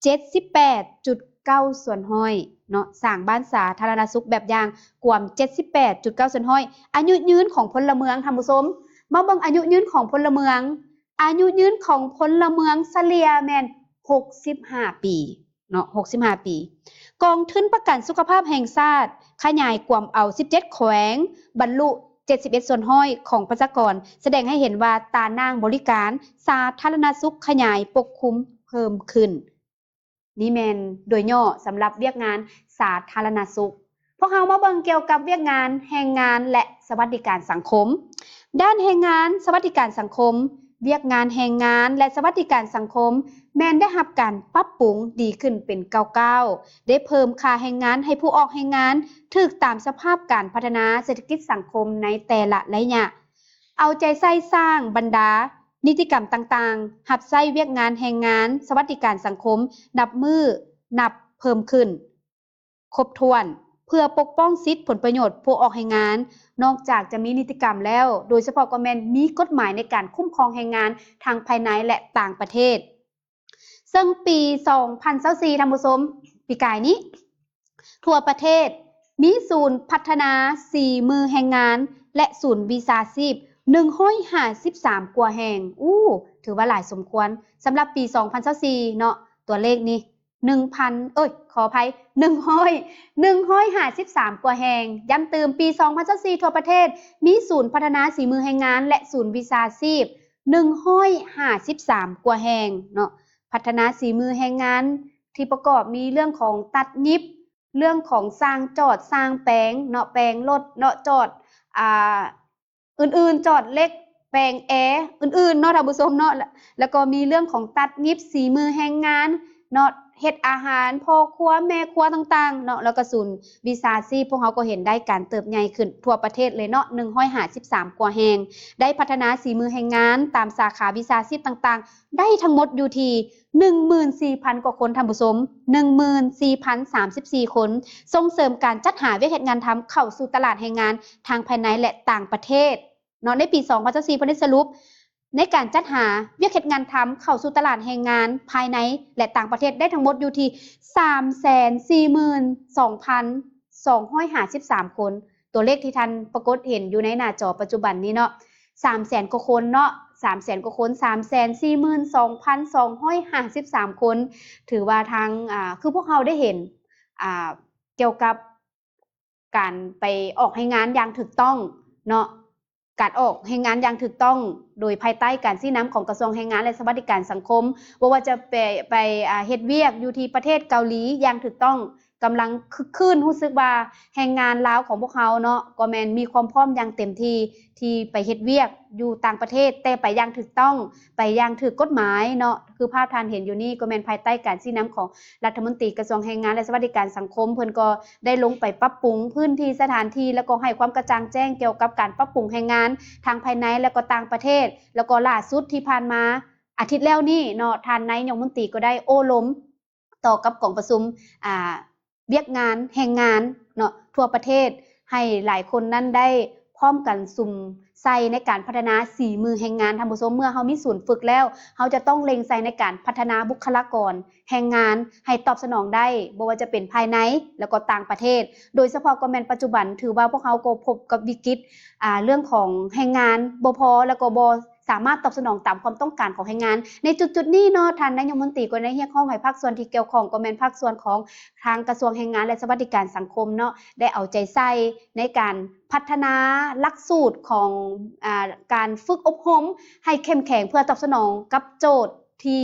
ເຈັດສິບແປດຈຸດເກົ້າສ່ວນຮ້ອຍເນາະ, ສ້າງບ້ານສາທາລະນະສຸກແບບຢ່າງກວມເຈັດສິບແປດຈຸດເກົ້າສ່ວນຮ້ອຍ. ອາຍຸຍືນຂອງພົນລະເມືອງ ທ່ານຜູ້ຊົມ, ມາເບິ່ງອາຍຸຍືນຂອງພົນລະເມືອງ. ອາຍຸຍືນຂອງພົນລະເມືອງສະເລ່ຍແມ່ນຫົກສິບຫ້າປີເນາະ, ຫົກສິບຫ້າປີ. ກອງທຶນປະກັນສຸຂະພາບແຫ່ງຊາດຂະຫຍາຍກວມເອົາສິບເຈັດແຂວງ ບັນລຸ ເຈັດສິບເອັດສ່ວນຮ້ອຍຂອງປະຊາກອນ ສະແດງໃຫ້ເຫັນວ່າຕາໜ່າງບໍລິການສາທາລະນະສຸກຂະຫຍາຍປົກຄຸມເພີ່ມຂຶ້ນ. ນີ້ແມ່ນໂດຍຫຍໍ້ສຳລັບວຽກງານສາທາລະນະສຸກ. ພວກເຮົາມາເບິ່ງກ່ຽວກັບວຽກງານແຮງງານ ແລະ ສະຫວັດດີການສັງຄົມ. ດ້ານແຮງງານ, ສະຫວັດດີການສັງຄົມ, ວຽກງານແຮງງານ ແລະ ສະຫວັດດີການສັງຄົມ ແມ່ນໄດ້ຮັບການປັບປຸງດີຂຶ້ນເປັນກ້າວໆ, ໄດ້ເພີ່ມຄ່າແຮງງານໃຫ້ຜູ້ອອກແຮງງານຖືກຕາມສະພາບການພັດທະນາເສດຖະກິດສັງຄົມໃນແຕ່ລະໄລຍະ, ເອົາໃຈໃສ່ສ້າງບັນດານິຕິກຳຕ່າງໆ, ຮັບໃຊ້ວຽກງານແຮງງານ, ສະຫວັດດີການສັງຄົມ ນັບມື້ນັບເພີ່ມຂຶ້ນ ຄົບຖ້ວນ ເພື່ອປົກປ້ອງສິດຜົນປະໂຫຍດຜູ້ອອກແຮງງານ. ນອກຈາກຈະມີນິຕິກຳແລ້ວ, ໂດຍສະເພາະກໍແມ່ນມີກົດໝາຍໃນການຄຸ້ມຄອງແຮງງານທັງພາຍໃນ ແລະ ຕ່າງປະເທດ. ເຊິ່ງປີສອງພັນຊາວສີ່ ທ່ານຜູ້ຊົມ, ປີກາຍນີ້ ທົ່ວປະເທດມີສູນພັດທະນາສີມືແຮງງານ ແລະ ສູນວິຊາຊີບ ໜຶ່ງຮ້ອຍຫ້າສິບສາມກວ່າແຫ່ງ. ອູ້ ຖືວ່າຫຼາຍສົມຄວນ. ສຳລັບປີສອງພັນຊາວສີ່ເນາະ, ຕົວເລກນີ້ ໜຶ່ງພັນ ເອີຍ ຂໍອະໄພ ໜຶ່ງຮ້ອຍ ໜຶ່ງຮ້ອຍຫ້າສິບສາມກວ່າແຫ່ງ. ຢ້ຳຕື່ມ, ປີສອງພັນຊາວສີ່ ທົ່ວປະເທດມີສູນພັດທະນາສີມືແຮງງານ ແລະ ສູນວິຊາຊີບ ໜຶ່ງຮ້ອຍຫ້າສິບສາມກວ່າແຫ່ງເນາະ. ພັດທະນາສີມືແຮງງານທີ່ປະກອບມີເລື່ອງຂອງຕັດຫຍິບ, ເລື່ອງຂອງຊ່າງຈອດ, ຊ່າງແປງເນາະ, ແປງລົດເນາະ, ຈອດ ອ່າ ອື່ນໆ, ຈອດເຫຼັກ, ແປງແອ, ອື່ນໆເນາະ ທ່ານຜູ້ຊົມເນາະ. ແລ້ວກໍມີເລື່ອງຂອງຕັດຫຍິບ, ສີມືແຮງງານເນາະ, ເຮັດອາຫານ, ພໍ່ຄົວ, ແມ່ຄົວຕ່າງໆເນາະ. ແລ້ວກໍສູນວິຊາຊີບ ພວກເຮົາກໍເຫັນໄດ້ການເຕີບໃຫຍ່ຂຶ້ນທົ່ວປະເທດເລີຍເນາະ, ໜຶ່ງຮ້ອຍຫ້າສິບສາມກວ່າແຫ່ງ, ໄດ້ພັດທະນາສີມືແຮງງານຕາມສາຂາວິຊາຊີບຕ່າງໆ ໄດ້ທັງໝົດຢູ່ທີ່ ໜຶ່ງໝື່ນສີ່ພັນກວ່າຄົນ ທ່ານຜູ້ຊົມ, ໜຶ່ງໝື່ນສີ່ພັນສາມສິບສີ່ຄົນ, ສົ່ງເສີມການຈັດຫາວຽກເຮັດງານທຳເຂົ້າສູ່ຕະຫຼາດແຮງງານທັງພາຍໃນ ແລະ ຕ່າງປະເທດເນາະ. ໃນປີສອງພັນຊາວສີ່ ເພິ່ນໄດ້ສະຫຼຸບໃນການຈັດຫາວຽກເຮັດງານທຳເຂົ້າສູ່ຕະຫຼາດແຮງງານພາຍໃນ ແລະ ຕ່າງປະເທດໄດ້ທັງໝົດຢູ່ທີ່ ສາມແສນສີ່ໝື່ນສອງພັນສອງຮ້ອຍຫ້າສິບສາມຄົນ. ຕົວເລກທີ່ທ່ານປາກົດເຫັນຢູ່ໃນໜ້າຈໍປັດຈຸບັນນີ້ເນາະ, ສາມແສນກວ່າຄົນເນາະ, ສາມແສນກວ່າຄົນ, ສາມແສນສີ່ໝື່ນສອງພັນສອງຮ້ອຍຫ້າສິບສາມຄົນ. ຖືວ່າທາງ ອ່າ ຄືພວກເຮົາໄດ້ເຫັນ ອ່າ ກ່ຽວກັບການໄປອອກແຮງງານຢ່າງຖືກຕ້ອງເນາະ, ການອອກແຮງງານຢ່າງຖືກຕ້ອງ ໂດຍພາຍໃຕ້ການຊີ້ນຳຂອງກະຊວງແຮງງານ ແລະ ສະຫວັດດີການສັງຄົມ, ບໍ່ວ່າຈະໄປ ໄປ ອ່າ ເຮັດວຽກຢູ່ທີ່ປະເທດເກົາຫຼີຢ່າງຖືກຕ້ອງ, ກຳລັງຄຶກຄື້ນ, ຮູ້ສຶກວ່າແຮງງານລາວຂອງພວກເຮົາເນາະ ກໍແມ່ນມີຄວາມພ້ອມຢ່າງເຕັມທີ່ ທີ່ໄປເຮັດວຽກຢູ່ຕ່າງປະເທດ, ແຕ່ໄປຢ່າງຖືກຕ້ອງ, ໄປຢ່າງຖືກກົດໝາຍເນາະ. ຄືພາບທ່ານເຫັນຢູ່ນີ້ ກໍແມ່ນພາຍໃຕ້ການຊີ້ນຳຂອງລັດຖະມົນຕີກະຊວງແຮງງານ ແລະ ສະຫວັດດີການສັງຄົມ, ເພິ່ນກໍໄດ້ລົງໄປປັບປຸງພື້ນທີ່ສະຖານທີ່ ແລ້ວກໍໃຫ້ຄວາມກະຈ່າງແຈ້ງກ່ຽວກັບການປັບປຸງແຮງງານທັງພາຍໃນ ແລະ ກໍຕ່າງປະເທດ. ແລ້ວກໍລ່າສຸດທີ່ຜ່ານມາ ອາທິດແລ້ວນີ້ເນາະ, ທ່ານນາຍົກລັດຖະມົນຕີກໍໄດ້ໂອ້ລົມ ຕໍ່ກັບກອງປະຊຸມ ອ່າ ວຽກງານແຮງງານເນາະ ທົ່ວປະເທດ ໃຫ້ຫຼາຍຄົນນັ້ນໄດ້ພ້ອມກັນສຸມໃສ່ໃນການພັດທະນາສີມືແຮງງານ. ທ່ານຜູ້ຊົມ, ເມື່ອເຮົາມີສູນຝຶກແລ້ວ, ເຮົາຈະຕ້ອງເລັ່ງໃສ່ໃນການພັດທະນາບຸກຄະລາກອນແຮງງານໃຫ້ຕອບສະໜອງໄດ້, ບໍ່ວ່າຈະເປັນພາຍໃນ ແລ້ວກໍຕ່າງປະເທດ. ໂດຍສະເພາະກໍແມ່ນປັດຈຸບັນ ຖືວ່າພວກເຮົາກໍພົບກັບວິກິດ ອ່າ ເລື່ອງຂອງແຮງງານບໍ່ພໍ ແລ້ວກໍບໍ່ ສາມາດຕອບສະໜອງຕາມຄວາມຕ້ອງການຂອງແຮງງານ. ໃນຈຸດໆນີ້ເນາະ, ທ່ານນາຍົກລັດຖະມົນຕີກໍໄດ້ຮຽກຮ້ອງໃຫ້ພາກສ່ວນທີ່ກ່ຽວຂ້ອງ ກໍແມ່ນພາກສ່ວນຂອງທາງກະຊວງແຮງງານ ແລະ ສະຫວັດດີການສັງຄົມເນາະ ໄດ້ເອົາໃຈໃສ່ໃນການພັດທະນາຫຼັກສູດຂອງ ອາ ການຝຶກອົບຮົມໃຫ້ເຂັ້ມແຂງ ເພື່ອຕອບສະໜອງກັບໂຈດທີ່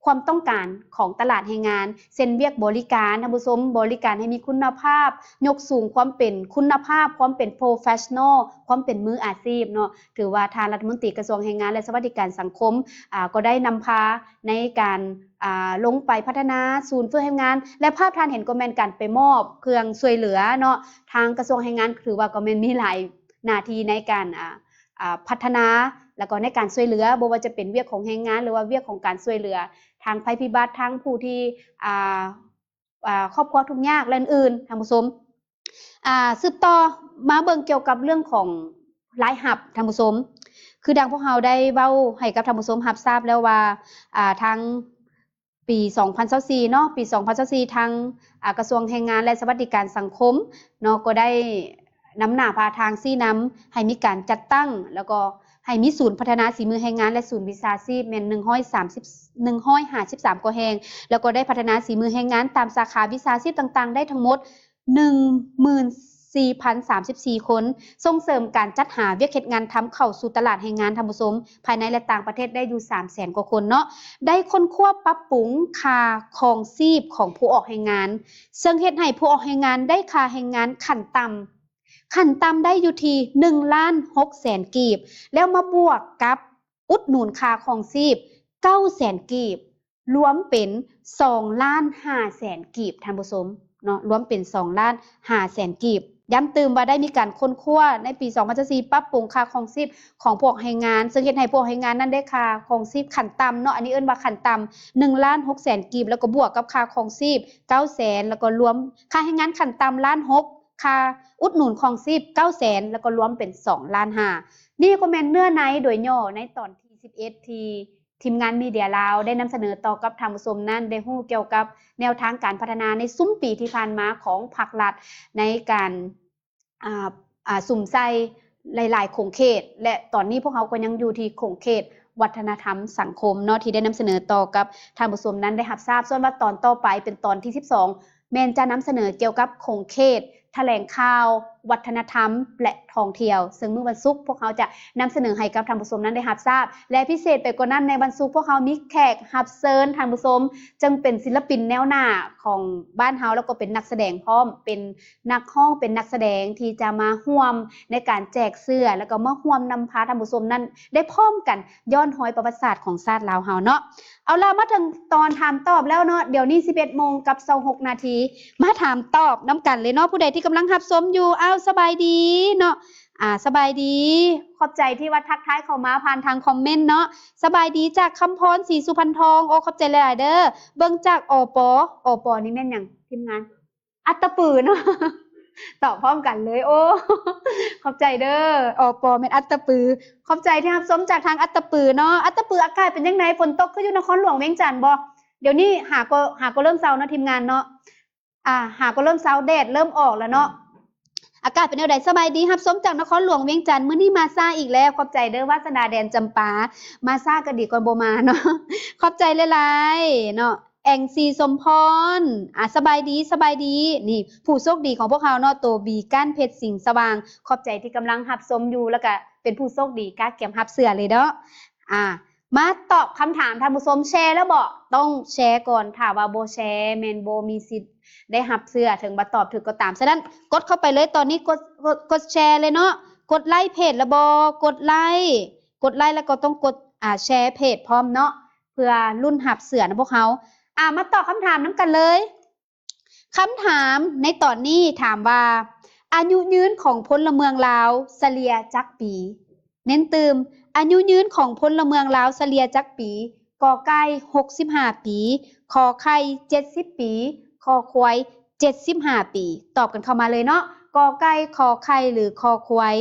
ຄວາມຕ້ອງການຂອງຕະຫຼາດແຮງງານ ເຊັ່ນ ວຽກບໍລິການ, ທ່ານຜູ້ຊົມ, ບໍລິການໃຫ້ມີຄຸນນະພາບ, ຍົກສູງຄວາມເປັນຄຸນນະພາບ, ຄວາມເປັນ professional, ຄວາມເປັນມືອາຊີບເນາະ. ຖືວ່າທ່ານລັດຖະມົນຕີກະຊວງແຮງງານ ແລະ ສະຫວັດດີການສັງຄົມ ອາ ກໍໄດ້ນຳພາໃນການ ອາ ລົງໄປພັດທະນາສູນຝຶກແຮງງານ ແລະ ພາບທ່ານເຫັນກໍແມ່ນການໄປມອບເຄື່ອງຊ່ວຍເຫຼືອເນາະ. ທາງກະຊວງແຮງງານຖືວ່າກໍແມ່ນມີຫຼາຍໜ້າທີ່ໃນການ ອາ ອາ ພັດທະນາ ແລ້ວກໍໃນການຊ່ວຍເຫຼືອ, ບໍ່ວ່າຈະເປັນວຽກຂອງແຮງງານ ຫຼືວ່າວຽກຂອງການຊ່ວຍເຫຼືອທາງໄພພິບັດ, ທາງຜູ້ທີ່ ອາ ອາ ຄອບຄົວທຸກຍາກ ແລະ ອື່ນໆ ທ່ານຜູ້ຊົມ. ອາ ສືບຕໍ່ມາເບິ່ງກ່ຽວກັບເລື່ອງຂອງລາຍຮັບ ທ່ານຜູ້ຊົມ. ຄືດັ່ງພວກເຮົາໄດ້ເວົ້າໃຫ້ກັບທ່ານຜູ້ຊົມຮັບຊາບແລ້ວວ່າ ອາ ທາງປີສອງພັນຊາວສີ່ເນາະ, ປີສອງພັນຊາວສີ່ ທາງ ອາ ກະຊວງແຮງງານ ແລະ ສະຫວັດດີການສັງຄົມເນາະ ກໍໄດ້ ນຳໜ້າພາທາງຊີ້ນຳໃຫ້ມີການຈັດຕັ້ງ ແລ້ວກໍໃຫ້ມີສູນພັດທະນາສີມືແຮງງານ ແລະ ສູນວິຊາຊີບແມ່ນໜຶ່ງຮ້ອຍສາມສິບ ໜຶ່ງຮ້ອຍຫ້າສິບສາມກວ່າແຫ່ງ, ແລ້ວກໍໄດ້ພັດທະນາສີມືແຮງງານຕາມສາຂາວິຊາຊີບຕ່າງໆ ໄດ້ທັງໝົດໜຶ່ງໝື່ນ ສີ່ພັນສາມສິບສີ່ຄົນ, ສົ່ງເສີມການຈັດຫາວຽກເຮັດງານທຳເຂົ້າສູ່ຕະຫຼາດແຮງງານ, ທ່ານຜູ້ຊົມ, ພາຍໃນ ແລະ ຕ່າງປະເທດໄດ້ຢູ່ສາມແສນກວ່າຄົນເນາະ, ໄດ້ຄົ້ນຄວ້າປັບປຸງຄ່າຄອງຊີບຂອງຜູ້ອອກແຮງງານ, ເຊິ່ງເຮັດໃຫ້ຜູ້ອອກແຮງງານໄດ້ຄ່າແຮງງານຂັ້ນຕ່ຳ, ຂັ້ນຕ່ຳໄດ້ຢູ່ທີ່ໜຶ່ງລ້ານຫົກແສນກີບ, ແລ້ວມາບວກກັບອຸດໜູນຄ່າຄອງຊີບເກົ້າແສນກີບ, ລວມເປັນສອງລ້ານຫ້າແສນກີບ, ທ່ານຜູ້ຊົມເນາະ, ລວມເປັນສອງລ້ານຫ້າແສນກີບ. ຢ້ຳຕື່ມວ່າໄດ້ມີການຄົ້ນຄວ້າໃນປີສອງພັນຊາວສີ່ ປັບປຸງຄ່າຄອງຊີບຂອງພວກແຮງງານ, ເຊິ່ງເຮັດໃຫ້ພວກແຮງງານນັ້ນໄດ້ຄ່າຄອງຊີບຂັ້ນຕ່ຳເນາະ, ອັນນີ້ເອີ້ນວ່າຂັ້ນຕ່ຳ ໜຶ່ງລ້ານຫົກແສນກີບ, ແລ້ວກໍບວກກັບຄ່າຄອງຊີບເກົ້າແສນ, ແລ້ວກໍລວມຄ່າແຮງງານຂັ້ນຕ່ຳລ້ານຫົກ, ຄ່າອຸດໜູນຄອງຊີບເກົ້າແສນ, ແລ້ວກໍລວມເປັນສອງລ້ານຫ້າ. ນີ້ກໍແມ່ນເນື້ອໃນໂດຍຫຍໍ້ໃນຕອນທີສິບເອັດ ທີ່ ທີມງານມີເດຍລາວໄດ້ນຳສະເໜີຕໍ່ກັບທ່ານຜູ້ຊົມນັ້ນ ໄດ້ຮູ້ກ່ຽວກັບແນວທາງການພັດທະນາໃນຊຸມປີທີ່ຜ່ານມາຂອງພັກລັດ ໃນການ ອ່າ ອ່າ ສຸມໃສ່ຫຼາຍໆຂົງເຂດ ແລະ ຕອນນີ້ພວກເຮົາກໍຍັງຢູ່ທີ່ຂົງເຂດວັດທະນະທຳສັງຄົມເນາະ ທີ່ໄດ້ນຳສະເໜີຕໍ່ກັບທ່ານຜູ້ຊົມນັ້ນໄດ້ຮັບຊາບ. ສ່ວນວ່າຕອນຕໍ່ໄປເປັນຕອນທີສິບສອງ ແມ່ນຈະນຳສະເໜີກ່ຽວກັບຂົງເຂດຖະແຫຼງຂ່າວ, ວັດທະນະທຳ ແລະ ທ່ອງທ່ຽວ, ເຊິ່ງມື້ວັນສຸກພວກເຮົາຈະນຳສະເໜີໃຫ້ກັບທ່ານຜູ້ຊົມນັ້ນໄດ້ຮັບຊາບ ແລະ ພິເສດໄປກວ່ານັ້ນ ໃນວັນສຸກພວກເຮົາມີແຂກຮັບເຊີນ ທ່ານຜູ້ຊົມ ເຊິ່ງເປັນສິນລະປິນແນວໜ້າຂອງບ້ານເຮົາ ແລ້ວກໍເປັນນັກສະແດງພ້ອມ, ເປັນນັກຮ້ອງ ເປັນນັກສະແດງທີ່ຈະມາຮ່ວມໃນການແຈກເສື້ອ ແລ້ວກໍມາຮ່ວມນຳພາທ່ານຜູ້ຊົມນັ້ນໄດ້ພ້ອມກັນ ຍ້ອນຮອຍປະຫວັດສາດຂອງຊາດລາວເຮົາເນາະ. ເອົາລະ ມາເຖິງຕອນຖາມຕອບແລ້ວເນາະ, ດຽວນີ້ສິບເອັດໂມງກັບຊາວຫົກນາທີ, ມາຖາມຕອບນຳກັນເລີຍເນາະ. ຜູ້ໃດທີ່ກຳລັງຮັບຊົມຢູ່, ອ້າວ ສະບາຍດີເນາະ, ອ່າ ສະບາຍດີ, ຂອບໃຈທີ່ວ່າທັກທາຍເຂົ້າມາຜ່ານທາງຄອມເມັນເນາະ. ສະບາຍດີຈາກຄຳພອນ ສີສຸພັນທອງ, ໂອ້ ຂອບໃຈຫຼາຍໆເດີ້. ເບິ່ງຈາກ ອປ, ອປນີ້ແມ່ນຫຍັງ ທີມງານ? ອັດຕະປືເນາະ, ຕອບພ້ອມກັນເລີຍ. ໂອ້ ຂອບໃຈເດີ້ ອປ ແມ່ນອັດຕະປື. ຂອບໃຈທີ່ຮັບຊົມຈາກທາງອັດຕະປືເນາະ. ອັດຕະປື ອາກາດເປັນຈັ່ງໃດ? ຝົນຕົກຄືຢູ່ນະຄອນຫຼວງວຽງຈັນບໍ່? ດຽວນີ້ຫາກໍ ຫາກໍເລີ່ມເຊົາເນາະ ທີມງານເນາະ, ອ່າ ຫາກໍເລີ່ມເຊົາ ແດດເລີ່ມອອກແລ້ວເນາະ. ອາກາດເປັນແນວໃດ? ສະບາຍດີ ຮັບຊົມຈາກນະຄອນຫຼວງວຽງຈັນ, ມື້ນີ້ມາຊ້າອີກແລ້ວ. ຂອບໃຈເດີ້ ວາສະໜາແດນຈຳປາ, ມາຊ້າກໍດີກວ່າບໍ່ມາເນາະ. ຂອບໃຈຫຼາຍໆເນາະ. ແອງຊີ ສົມພອນ, ອ່າ ສະບາຍດີ ສະບາຍດີ. ນີ້ ຜູ້ໂຊກດີຂອງພວກເຮົາເນາະ, ໂຕບີ ກ້ານເພັດ ສິງສະຫວ່າງ, ຂອບໃຈທີ່ກຳລັງຮັບຊົມຢູ່ ແລ້ວກະເປັນຜູ້ໂຊກດີກະກຽມຮັບເສື້ອເລີຍເນາະ. ອ່າ ມາຕອບຄຳຖາມທ່ານຜູ້ຊົມ, ແຊແລ້ວບໍ່? ຕ້ອງແຊກ່ອນ, ຖ້າວ່າບໍ່ແຊແມ່ນບໍ່ມີສິດໄດ້ຮັບເສື້ອ, ເຖິງວ່າຕອບຖືກກໍຕາມ. ສະນັ້ນ ກົດເຂົ້າໄປເລີຍ, ຕອນນີ້ກົດ ກົດ ກົດແຊເລີຍເນາະ. ກົດໄລ້ເພຈແລ້ວບໍ່? ກົດໄລ້ ກົດໄລ້ ແລ້ວກໍຕ້ອງກົດ ອ່າ ແຊເພຈພ້ອມເນາະ. ເພື່ອລຸ້ນຮັບເສື້ອນຳພວກເຮົາ. ອ່າ ມາຕອບຄຳຖາມນຳກັນເລີຍ. ຄຳຖາມໃນຕອນນີ້ຖາມວ່າ ອາຍຸຍືນຂອງພົນລະເມືອງລາວສະເລ່ຍຈັກປີ? ເນັ້ນຕື່ມ, ອາຍຸຍືນຂອງພົນລະເມືອງລາວສະເລ່ຍຈັກປີ? ກ ໄກ່ ຫົກສິບຫ້າປີ, ຂ ໄຂ່ ເຈັດສິບປີ, ຄ ຄວາຍ ເຈັດສິບຫ້າປີ. ຕອບກັນເຂົ້າມາເລີຍເນາະ, ກ ໄກ່ ຂ ໄຂ່ ຫຼື ຄ ຄວາຍ.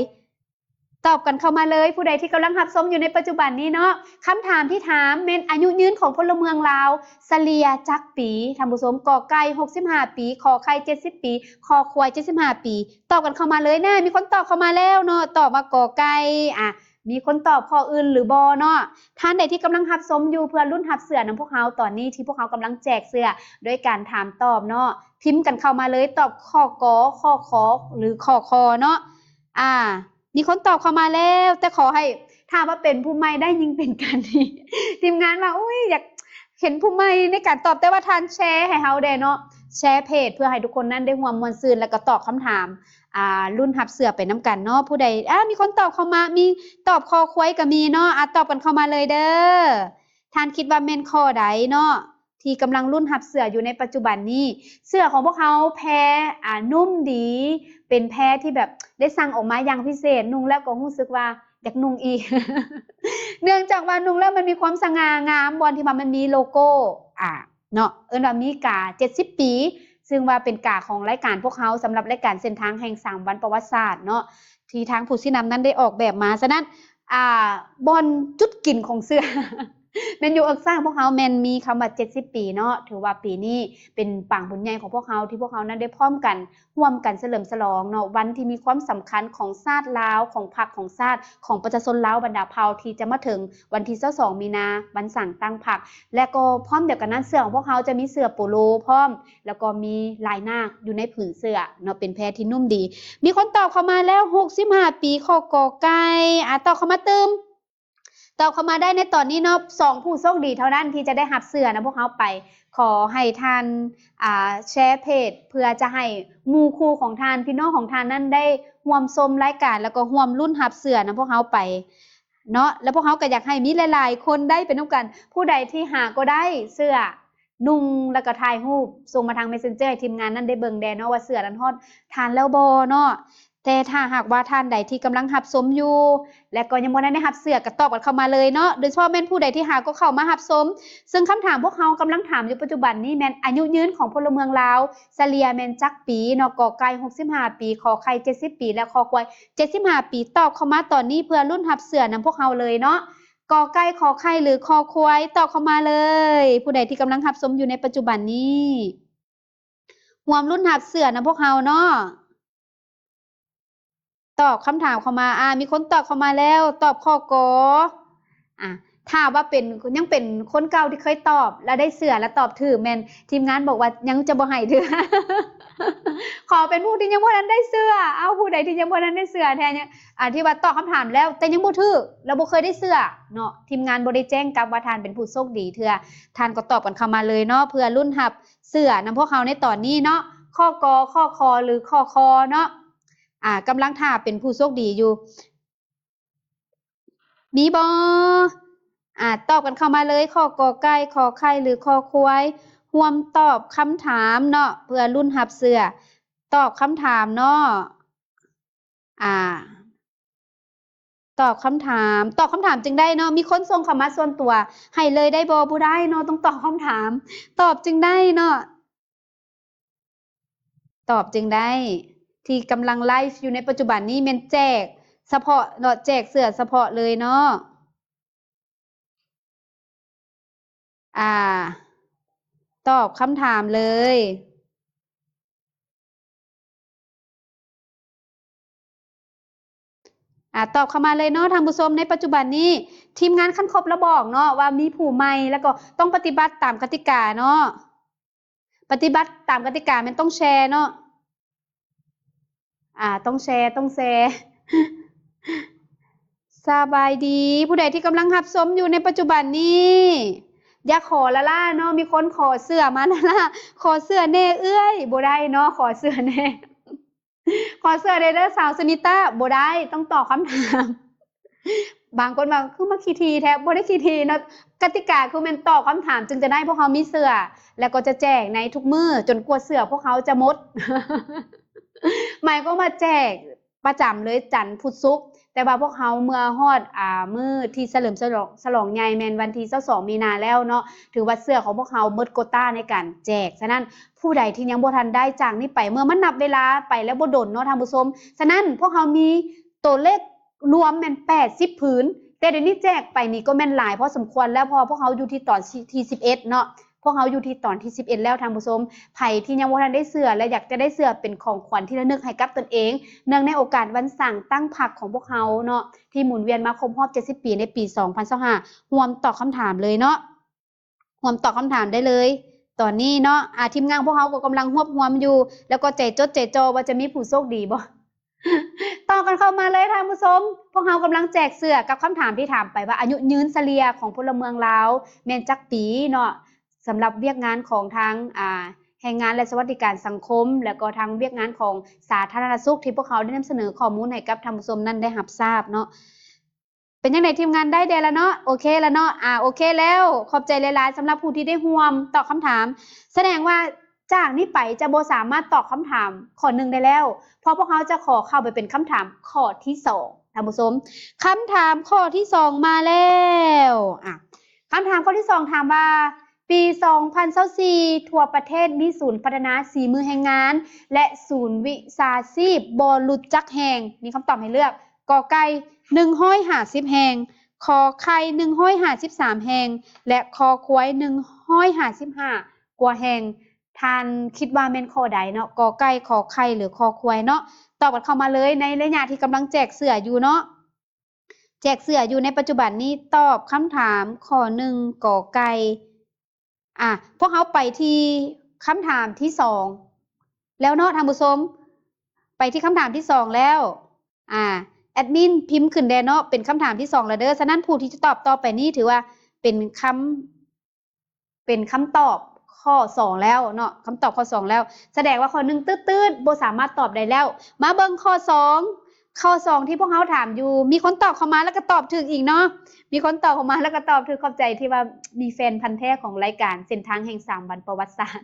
ຕອບກັນເຂົ້າມາເລີຍ, ຜູ້ໃດທີ່ກຳລັງຮັບຊົມຢູ່ໃນປັດຈຸບັນນີ້ເນາະ, ຄຳຖາມທີ່ຖາມແມ່ນອາຍຸຍືນຂອງພົນລະເມືອງລາວສະເລ່ຍຈັກປີ ທ່ານຜູ້ຊົມ? ກ ໄກ່ ຫົກສິບຫ້າປີ, ຂ ໄຂ່ ເຈັດສິບປີ, ຄ ຄວາຍ ເຈັດສິບຫ້າປີ. ຕອບກັນເຂົ້າມາເລີຍນະ, ມີຄົນຕອບເຂົ້າມາແລ້ວເນາະ, ຕອບວ່າ ກ ໄກ່. ອ່າ ມີຄົນຕອບຂໍ້ອື່ນຫຼືບໍ່ເນາະ? ທ່ານໃດທີ່ກຳລັງຮັບຊົມຢູ່ ເພື່ອລຸ້ນຮັບເສື້ອນຳພວກເຮົາຕອນນີ້ ທີ່ພວກເຮົາກຳລັງແຈກເສື້ອໂດຍການຖາມຕອບເນາະ, ພິມກັນເຂົ້າມາເລີຍ, ຕອບ ຂ ກ ຂ ຂ ຫຼື ຂ ຄ ເນາະ. ອ່າ ມີຄົນຕອບເຂົ້າມາແລ້ວ, ແຕ່ຂໍໃຫ້ ຖ້າວ່າເປັນຜູ້ໃໝ່ໄດ້ຍິ່ງເປັນການດີ. ທີມງານວ່າ ອຸ້ຍ ຢາກເຫັນຜູ້ໃໝ່ໃນການຕອບ, ແຕ່ວ່າທ່ານແຊໃຫ້ເຮົາແດ່ເນາະ, ແຊເພຈ ເພື່ອໃຫ້ທຸກຄົນນັ້ນໄດ້ຮ່ວມມ່ວນຊື່ນ ແລ້ວກໍຕອບຄຳຖາມ ອ່າ ລຸ້ນຮັບເສື້ອໄປນຳກັນເນາະ. ຜູ້ໃດ ອ່າ ມີຄົນຕອບເຂົ້າມາ, ມີຕອບ ຄ ຄວາຍ ກໍມີເນາະ. ອ່າ ຕອບກັນເຂົ້າມາເລີຍເດີ້. ທ່ານຄິດວ່າແມ່ນຂໍ້ໃດເນາະ ທີ່ກຳລັງລຸ້ນຮັບເສື້ອຢູ່ໃນປັດຈຸບັນນີ້? ເສື້ອຂອງພວກເຮົາແພ ອ່າ ນຸ້ມດີ, ເປັນແພທີ່ແບບໄດ້ສັ່ງອອກມາຢ່າງພິເສດ, ນຸ່ງແລ້ວກໍຮູ້ສຶກວ່າຢາກນຸ່ງອີກ. ເນື່ອງຈາກວ່ານຸ່ງແລ້ວມັນມີຄວາມສະຫງ່າງາມ, ບ່ອນທີ່ວ່າມັນມີໂລໂກ້ ອ່າ ເນາະ, ເອີ້ນວ່າມີກາເຈັດສິບປີ, ຊຶ່ງວ່າເປັນກາຂອງລາຍການພວກເຮົາ ສຳລັບລາຍການເສັ້ນທາງແຫ່ງສາມວັນປະຫວັດສາດເນາະ ທີ່ທາງຜູ້ຊີ້ນຳນັ້ນໄດ້ອອກແບບມາ. ສະນັ້ນ ອ່າ ບ່ອນຈຸດກິນຂອງເສື້ອ ແມ່ນຢູ່ ເອິກຊ້າງພວກເຮົາແມ່ນມີຄຳວ່າເຈັດສິບປີເນາະ, ຖືວ່າປີນີ້ເປັນປາງບຸນໃຫຍ່ຂອງພວກເຮົາ ທີ່ພວກເຮົານັ້ນໄດ້ພ້ອມກັນຮ່ວມກັນສະເຫຼີມສະຫຼອງເນາະ ວັນທີ່ມີຄວາມສຳຄັນຂອງຊາດລາວ, ຂອງພັກ, ຂອງຊາດ, ຂອງປະຊາຊົນລາວບັນດາເຜົ່າ ທີ່ຈະມາເຖິງວັນທີຊາວສອງມີນາ ວັນສ້າງຕັ້ງພັກ ແລະກໍພ້ອມດຽວກັນນັ້ນ ເສື້ອຂອງພວກເຮົາຈະມີເສື້ອໂປໂລພ້ອມ ແລ້ວກໍມີລາຍນາກຢູ່ໃນຜືນເສື້ອເນາະ ເປັນແພທີ່ນຸ້ມດີ. ມີຄົນຕອບເຂົ້າມາແລ້ວ ຫົກສິບຫ້າປີ ຂໍ້ ກ ໄກ່. ອາ ຕອບເຂົ້າມາຕື່ມ ຕອບເຂົ້າມາໄດ້ໃນຕອນນີ້ເນາະ ສອງຜູ້ໂຊກດີເທົ່ານັ້ນທີ່ຈະໄດ້ຮັບເສື້ອນຳພວກເຮົາໄປ. ຂໍໃຫ້ທ່ານ ອາ ແຊເພຈ ເພື່ອຈະໃຫ້ໝູ່ຄູ່ຂອງທ່ານ ພີ່ນ້ອງຂອງທ່ານນັ້ນໄດ້ຮ່ວມຊົມລາຍການ ແລ້ວກໍຮ່ວມລຸ້ນຮັບເສື້ອນຳພວກເຮົາໄປເນາະ. ແລ້ວພວກເຮົາກໍຢາກໃຫ້ມີຫຼາຍໆຄົນໄດ້ໄປນຳກັນ. ຜູ້ໃດທີ່ຫາກໍໄດ້ເສື້ອ ນຸ່ງ ແລ້ວກໍຖ່າຍຮູບສົ່ງມາທາງ Messenger ໃຫ້ທີມງານນັ້ນໄດ້ເບິ່ງແດ່ເນາະ ວ່າເສື້ອນັ້ນຮອດທ່ານແລ້ວບໍ່ເນາະ. ແຕ່ຖ້າຫາກວ່າທ່ານໃດທີ່ກຳລັງຮັບຊົມຢູ່ ແລະກໍຍັງບໍ່ທັນໄດ້ຮັບເສື້ອ ກໍຕອບກັນເຂົ້າມາເລີຍເນາະ. ໂດຍສະເພາະແມ່ນຜູ້ໃດທີ່ຫາກໍເຂົ້າມາຮັບຊົມ. ເຊິ່ງຄຳຖາມພວກເຮົາກຳລັງຖາມຢູ່ປັດຈຸບັນນີ້ແມ່ນ ອາຍຸຍືນຂອງພົນລະເມືອງລາວສະເລ່ຍແມ່ນຈັກປີເນາະ? ກ ໄກ່ ຫົກສິບຫ້າປີ, ຂ ໄຂ່ ເຈັດສິບປີ ແລະ ຄ ຄວາຍ ເຈັດສິບຫ້າປີ. ຕອບເຂົ້າມາຕອນນີ້ເພື່ອລຸ້ນຮັບເສື້ອນຳພວກເຮົາເລີຍເນາະ. ກ ໄກ່ ຂ ໄຂ່ ຫຼື ຄ ຄວາຍ ຕອບເຂົ້າມາເລີຍ. ຜູ້ໃດທີ່ກຳລັງຮັບຊົມຢູ່ໃນປັດຈຸບັນນີ້ ຮ່ວມລຸ້ນຮັບເສື້ອນຳພວກເຮົາເນາະ. ຕອບຄຳຖາມເຂົ້າມາ. ອາ ມີຄົນຕອບເຂົ້າມາແລ້ວ. ຕອບຂໍ້ ກ. ອາ ຖ້າວ່າເປັນ ຍັງເປັນຄົນເກົ່າທີ່ເຄີຍຕອບ ແລ້ວໄດ້ເສື້ອ ແລ້ວຕອບຖືກ ແມ່ນທີມງານບອກວ່າຍັງຈະບໍ່ໃຫ້ເທື່ອ. ຂໍເປັນຜູ້ທີ່ຍັງບໍ່ທັນໄດ້ເສື້ອ. ເອົ້າ ຜູ້ໃດທີ່ຍັງບໍ່ທັນໄດ້ເສື້ອແທ້ ອາ ທີ່ວ່າຕອບຄຳຖາມແລ້ວ ແຕ່ຍັງບໍ່ຖືກ ແລ້ວບໍ່ເຄີຍໄດ້ເສື້ອເນາະ, ທີມງານບໍ່ໄດ້ແຈ້ງກັບວ່າທ່ານເປັນຜູ້ໂຊກດີເທື່ອ. ທ່ານກໍຕອບກັນເຂົ້າມາເລີຍເນາະ ເພື່ອລຸ້ນຮັບ ເສື້ອນຳພວກເຮົາໃນຕອນນີ້ເນາະ. ຂໍ້ ກ, ຂໍ້ ຄ ຫຼື ຂໍ້ ຄ ເນາະ. ອາ ກຳລັງຖ້າເປັນຜູ້ໂຊກດີຢູ່. ມີບໍ່? ອາ ຕອບກັນເຂົ້າມາເລີຍ. ຂໍ້ ກ, ກ, ຂໍໄຂ່ ຫຼື ຄອຄວາຍ ຮ່ວມຕອບຄຳຖາມເນາະ ເພື່ອລຸ້ນຮັບເສື້ອ. ຕອບຄຳຖາມເນາະ. ອາ ຕອບຄຳຖາມ, ຕອບຄຳຖາມຈຶ່ງໄດ້ເນາະ. ມີຄົນສົ່ງເຂົ້າມາສ່ວນຕົວໃຫ້ເລີຍໄດ້ບໍ່? ບໍ່ໄດ້ເນາະ, ຕ້ອງຕອບຄຳຖາມ ຕອບຈຶ່ງໄດ້ເນາະ, ຕອບຈຶ່ງໄດ້. ທີ່ກຳລັງໄລຟ໌ຢູ່ໃນປັດຈຸບັນນີ້ແມ່ນແຈກສະເພາະເນາະ, ແຈກເສື້ອສະເພາະເລີຍເນາະ. ອາ ຕອບຄຳຖາມເລີຍ. ອາ ຕອບເຂົ້າມາເລີຍເນາະທ່ານຜູ້ຊົມ. ໃນປັດຈຸບັນນີ້ທີມງານຄັນຄົບລະບອກເນາະ ວ່າມີຜູ້ໃໝ່ ແລ້ວກໍຕ້ອງປະຕິບັດຕາມກະຕິກາເນາະ. ປະຕິບັດຕາມກະຕິກາແມ່ນຕ້ອງແຊເນາະ. ອາ ຕ້ອງແຊ ຕ້ອງແຊ. ສະບາຍດີ ຜູ້ໃດທີ່ກຳລັງຮັບຊົມຢູ່ໃນປັດຈຸບັນນີ້ ຢາກຂໍລ້າໆເນາະ, ມີຄົນຂໍເສື້ອມາລ້າໆ, ຂໍເສື້ອແດ່ເອື້ອຍ. ບໍ່ໄດ້ເນາະ, ຂໍເສື້ອແດ່, ຂໍເສື້ອແດ່ເດີສາວສະນິຕາ. ບໍ່ໄດ້, ຕ້ອງຕອບຄຳຖາມ. ບາງຄົນວ່າ ຄືມາຂີ້ຖີ່ແທ້? ບໍ່ໄດ້ຂີ້ຖີ່ເນາະ, ກະຕິກາຄືແມ່ນຕອບຄຳຖາມຈຶ່ງຈະໄດ້. ພວກເຮົາມີເສື້ອ ແລ້ວກໍຈະແຈກໃນທຸກມື້ຈົນກວ່າເສື້ອພວກເຮົາຈະໝົດ. ໝາຍຄວາມວ່າແຈກປະຈຳເລີຍ ຈັນ ພຸດ ສຸກ, ແຕ່ວ່າພວກເຮົາເມື່ອຮອດ ອາ ມື້ທີ່ສະເຫຼີມສະຫຼອງ ສະຫຼອງໃຫຍ່ ແມ່ນວັນທີຊາວສອງມີນາແລ້ວເນາະ, ຖືວ່າເສື້ອຂອງພວກເຮົາໝົດໂກຕ້າໃນການແຈກ. ສະນັ້ນ ຜູ້ໃດທີ່ຍັງບໍ່ທັນໄດ້ ຈາກນີ້ໄປ ເມື່ອມັນນັບເວລາໄປແລ້ວບໍ່ດົນເນາະທ່ານຜູ້ຊົມ, ສະນັ້ນພວກເຮົາມີຕົວເລກ ລວມແມ່ນແປດສິບຜືນ, ແຕ່ດຽວນີ້ແຈກໄປນີ້ກໍແມ່ນຫຼາຍພໍສົມຄວນແລ້ວ, ເພາະວ່າພວກເຮົາຢູ່ທີ່ຕອນທີສິບເອັດເນາະ, ພວກເຮົາຢູ່ທີ່ຕອນທີສິບເອັດແລ້ວທ່ານຜູ້ຊົມ. ໃຜທີ່ຍັງບໍ່ທັນໄດ້ເສື້ອ ແລະ ຢາກຈະໄດ້ເສື້ອເປັນຂອງຂວັນທີ່ລະນຶກໃຫ້ກັບຕົນເອງ ເນື່ອງໃນໂອກາດວັນສ້າງຕັ້ງພັກຂອງພວກເຮົາເນາະ ທີ່ໝູນວຽນມາຄົບຮອບເຈັດສິບປີໃນປີສອງພັນຊາວຫ້າ ຮ່ວມຕອບຄຳຖາມເລີຍເນາະ. ຮ່ວມຕອບຄຳຖາມໄດ້ເລີຍຕອນນີ້ເນາະ. ອາ ທີມງານຂອງພວກເຮົາກໍກຳລັງຮວບຮວມຢູ່ ແລ້ວກໍໃຈຈົດໃຈຈໍ່ວ່າຈະມີຜູ້ໂຊກດີບໍ່. ຕອບກັນເຂົ້າມາເລີຍທ່ານຜູ້ຊົມ, ພວກເຮົາກຳລັງແຈກເສື້ອກັບຄຳຖາມທີ່ຖາມໄປວ່າ ອາຍຸຍືນສະເລ່ຍຂອງພົນລະເມືອງລາວແມ່ນຈັກປີເນາະ, ສຳລັບວຽກງານຂອງທາງ ອາ ແຮງງານ ແລະ ສະຫວັດດີການສັງຄົມ ແລ້ວກໍທາງວຽກງານຂອງສາທາລະນະສຸກ ທີ່ພວກເຮົາໄດ້ນຳສະເໜີຂໍ້ມູນໃຫ້ກັບທ່ານຜູ້ຊົມນັ້ນໄດ້ຮັບຊາບເນາະ. ເປັນຈັ່ງໃດທີມງານ ໄດ້ແດ່ລະເນາະ? ໂອເຄລະເນາະ. ອາ ໂອເຄແລ້ວ, ຂອບໃຈຫຼາຍໆສຳລັບຜູ້ທີ່ໄດ້ຮ່ວມຕອບຄຳຖາມ. ສະແດງວ່າຈາກນີ້ໄປຈະບໍ່ສາມາດຕອບຄຳຖາມຂໍ້ໜຶ່ງໄດ້ແລ້ວ, ເພາະພວກເຮົາຈະຂໍເຂົ້າໄປເປັນຄຳຖາມຂໍ້ທີສອງ ທ່ານຜູ້ຊົມ. ຄຳຖາມຂໍ້ທີສອງມາແລ້ວ. ອາ ຄຳຖາມຂໍ້ທີສອງຖາມວ່າ ປີສອງພັນຊາວສີ່ ທົ່ວປະເທດມີສູນພັດທະນາສີມືແຮງງານ ແລະ ສູນວິຊາຊີບບໍ່ຮູ້ຈັກແຫ່ງ. ມີຄຳຕອບໃຫ້ເລືອກ. ກ ໄກ່ ໜຶ່ງຮ້ອຍຫ້າສິບແຫ່ງ, ຂ ຂໍໄຂ່ ໜຶ່ງຮ້ອຍຫ້າສິບສາມແຫ່ງ ແລະ ຄໍຄວາຍ ໜຶ່ງຮ້ອຍຫ້າສິບຫ້າກວ່າແຫ່ງ. ທ່ານຄິດວ່າແມ່ນຂໍ້ໃດເນາະ? ກອໄກ່, ຂໍໄຂ່ ຫຼື ຄໍຄວາຍເນາະ? ຕອບກັນເຂົ້າມາເລີຍ ໃນໄລຍະທີ່ກຳລັງແຈກເສື້ອຢູ່ເນາະ. ແຈກເສື້ອຢູ່ໃນປັດຈຸບັນນີ້ ຕອບຄຳຖາມຂໍ້ໜຶ່ງ ກອໄກ່. ອາ ພວກເຮົາໄປທີ່ຄຳຖາມທີສອງແລ້ວເນາະທ່ານຜູ້ຊົມ, ໄປທີ່ຄຳຖາມທີສອງແລ້ວ. ອາ ແອດມິນພິມຂຶ້ນແດ່ເນາະ, ເປັນຄຳຖາມທີສອງແລ້ວເດີ້. ສະນັ້ນຜູ້ທີ່ຈະຕອບຕໍ່ໄປນີ້ ຖືວ່າເປັນຄຳ ເປັນຄຳຕອບຂໍ້ສອງແລ້ວເນາະ, ຄຳຕອບຂໍ້ສອງແລ້ວ. ສະແດງວ່າຂໍ້ໜຶ່ງຕື້ດໆ ບໍ່ສາມາດຕອບໄດ້ແລ້ວ. ມາເບິ່ງຂໍ້ສອງ, ຂໍ້ສອງທີ່ພວກເຮົາຖາມຢູ່ ມີຄົນຕອບເຂົ້າມາແລ້ວກໍຕອບຖືກອີກເນາະ, ມີຄົນຕອບເຂົ້າມາແລ້ວກໍຕອບຖືກ. ຂອບໃຈທີ່ວ່າມີແຟນພັນແທ້ຂອງລາຍການເສັ້ນທາງແຫ່ງສາມວັນປະຫວັດສາດ.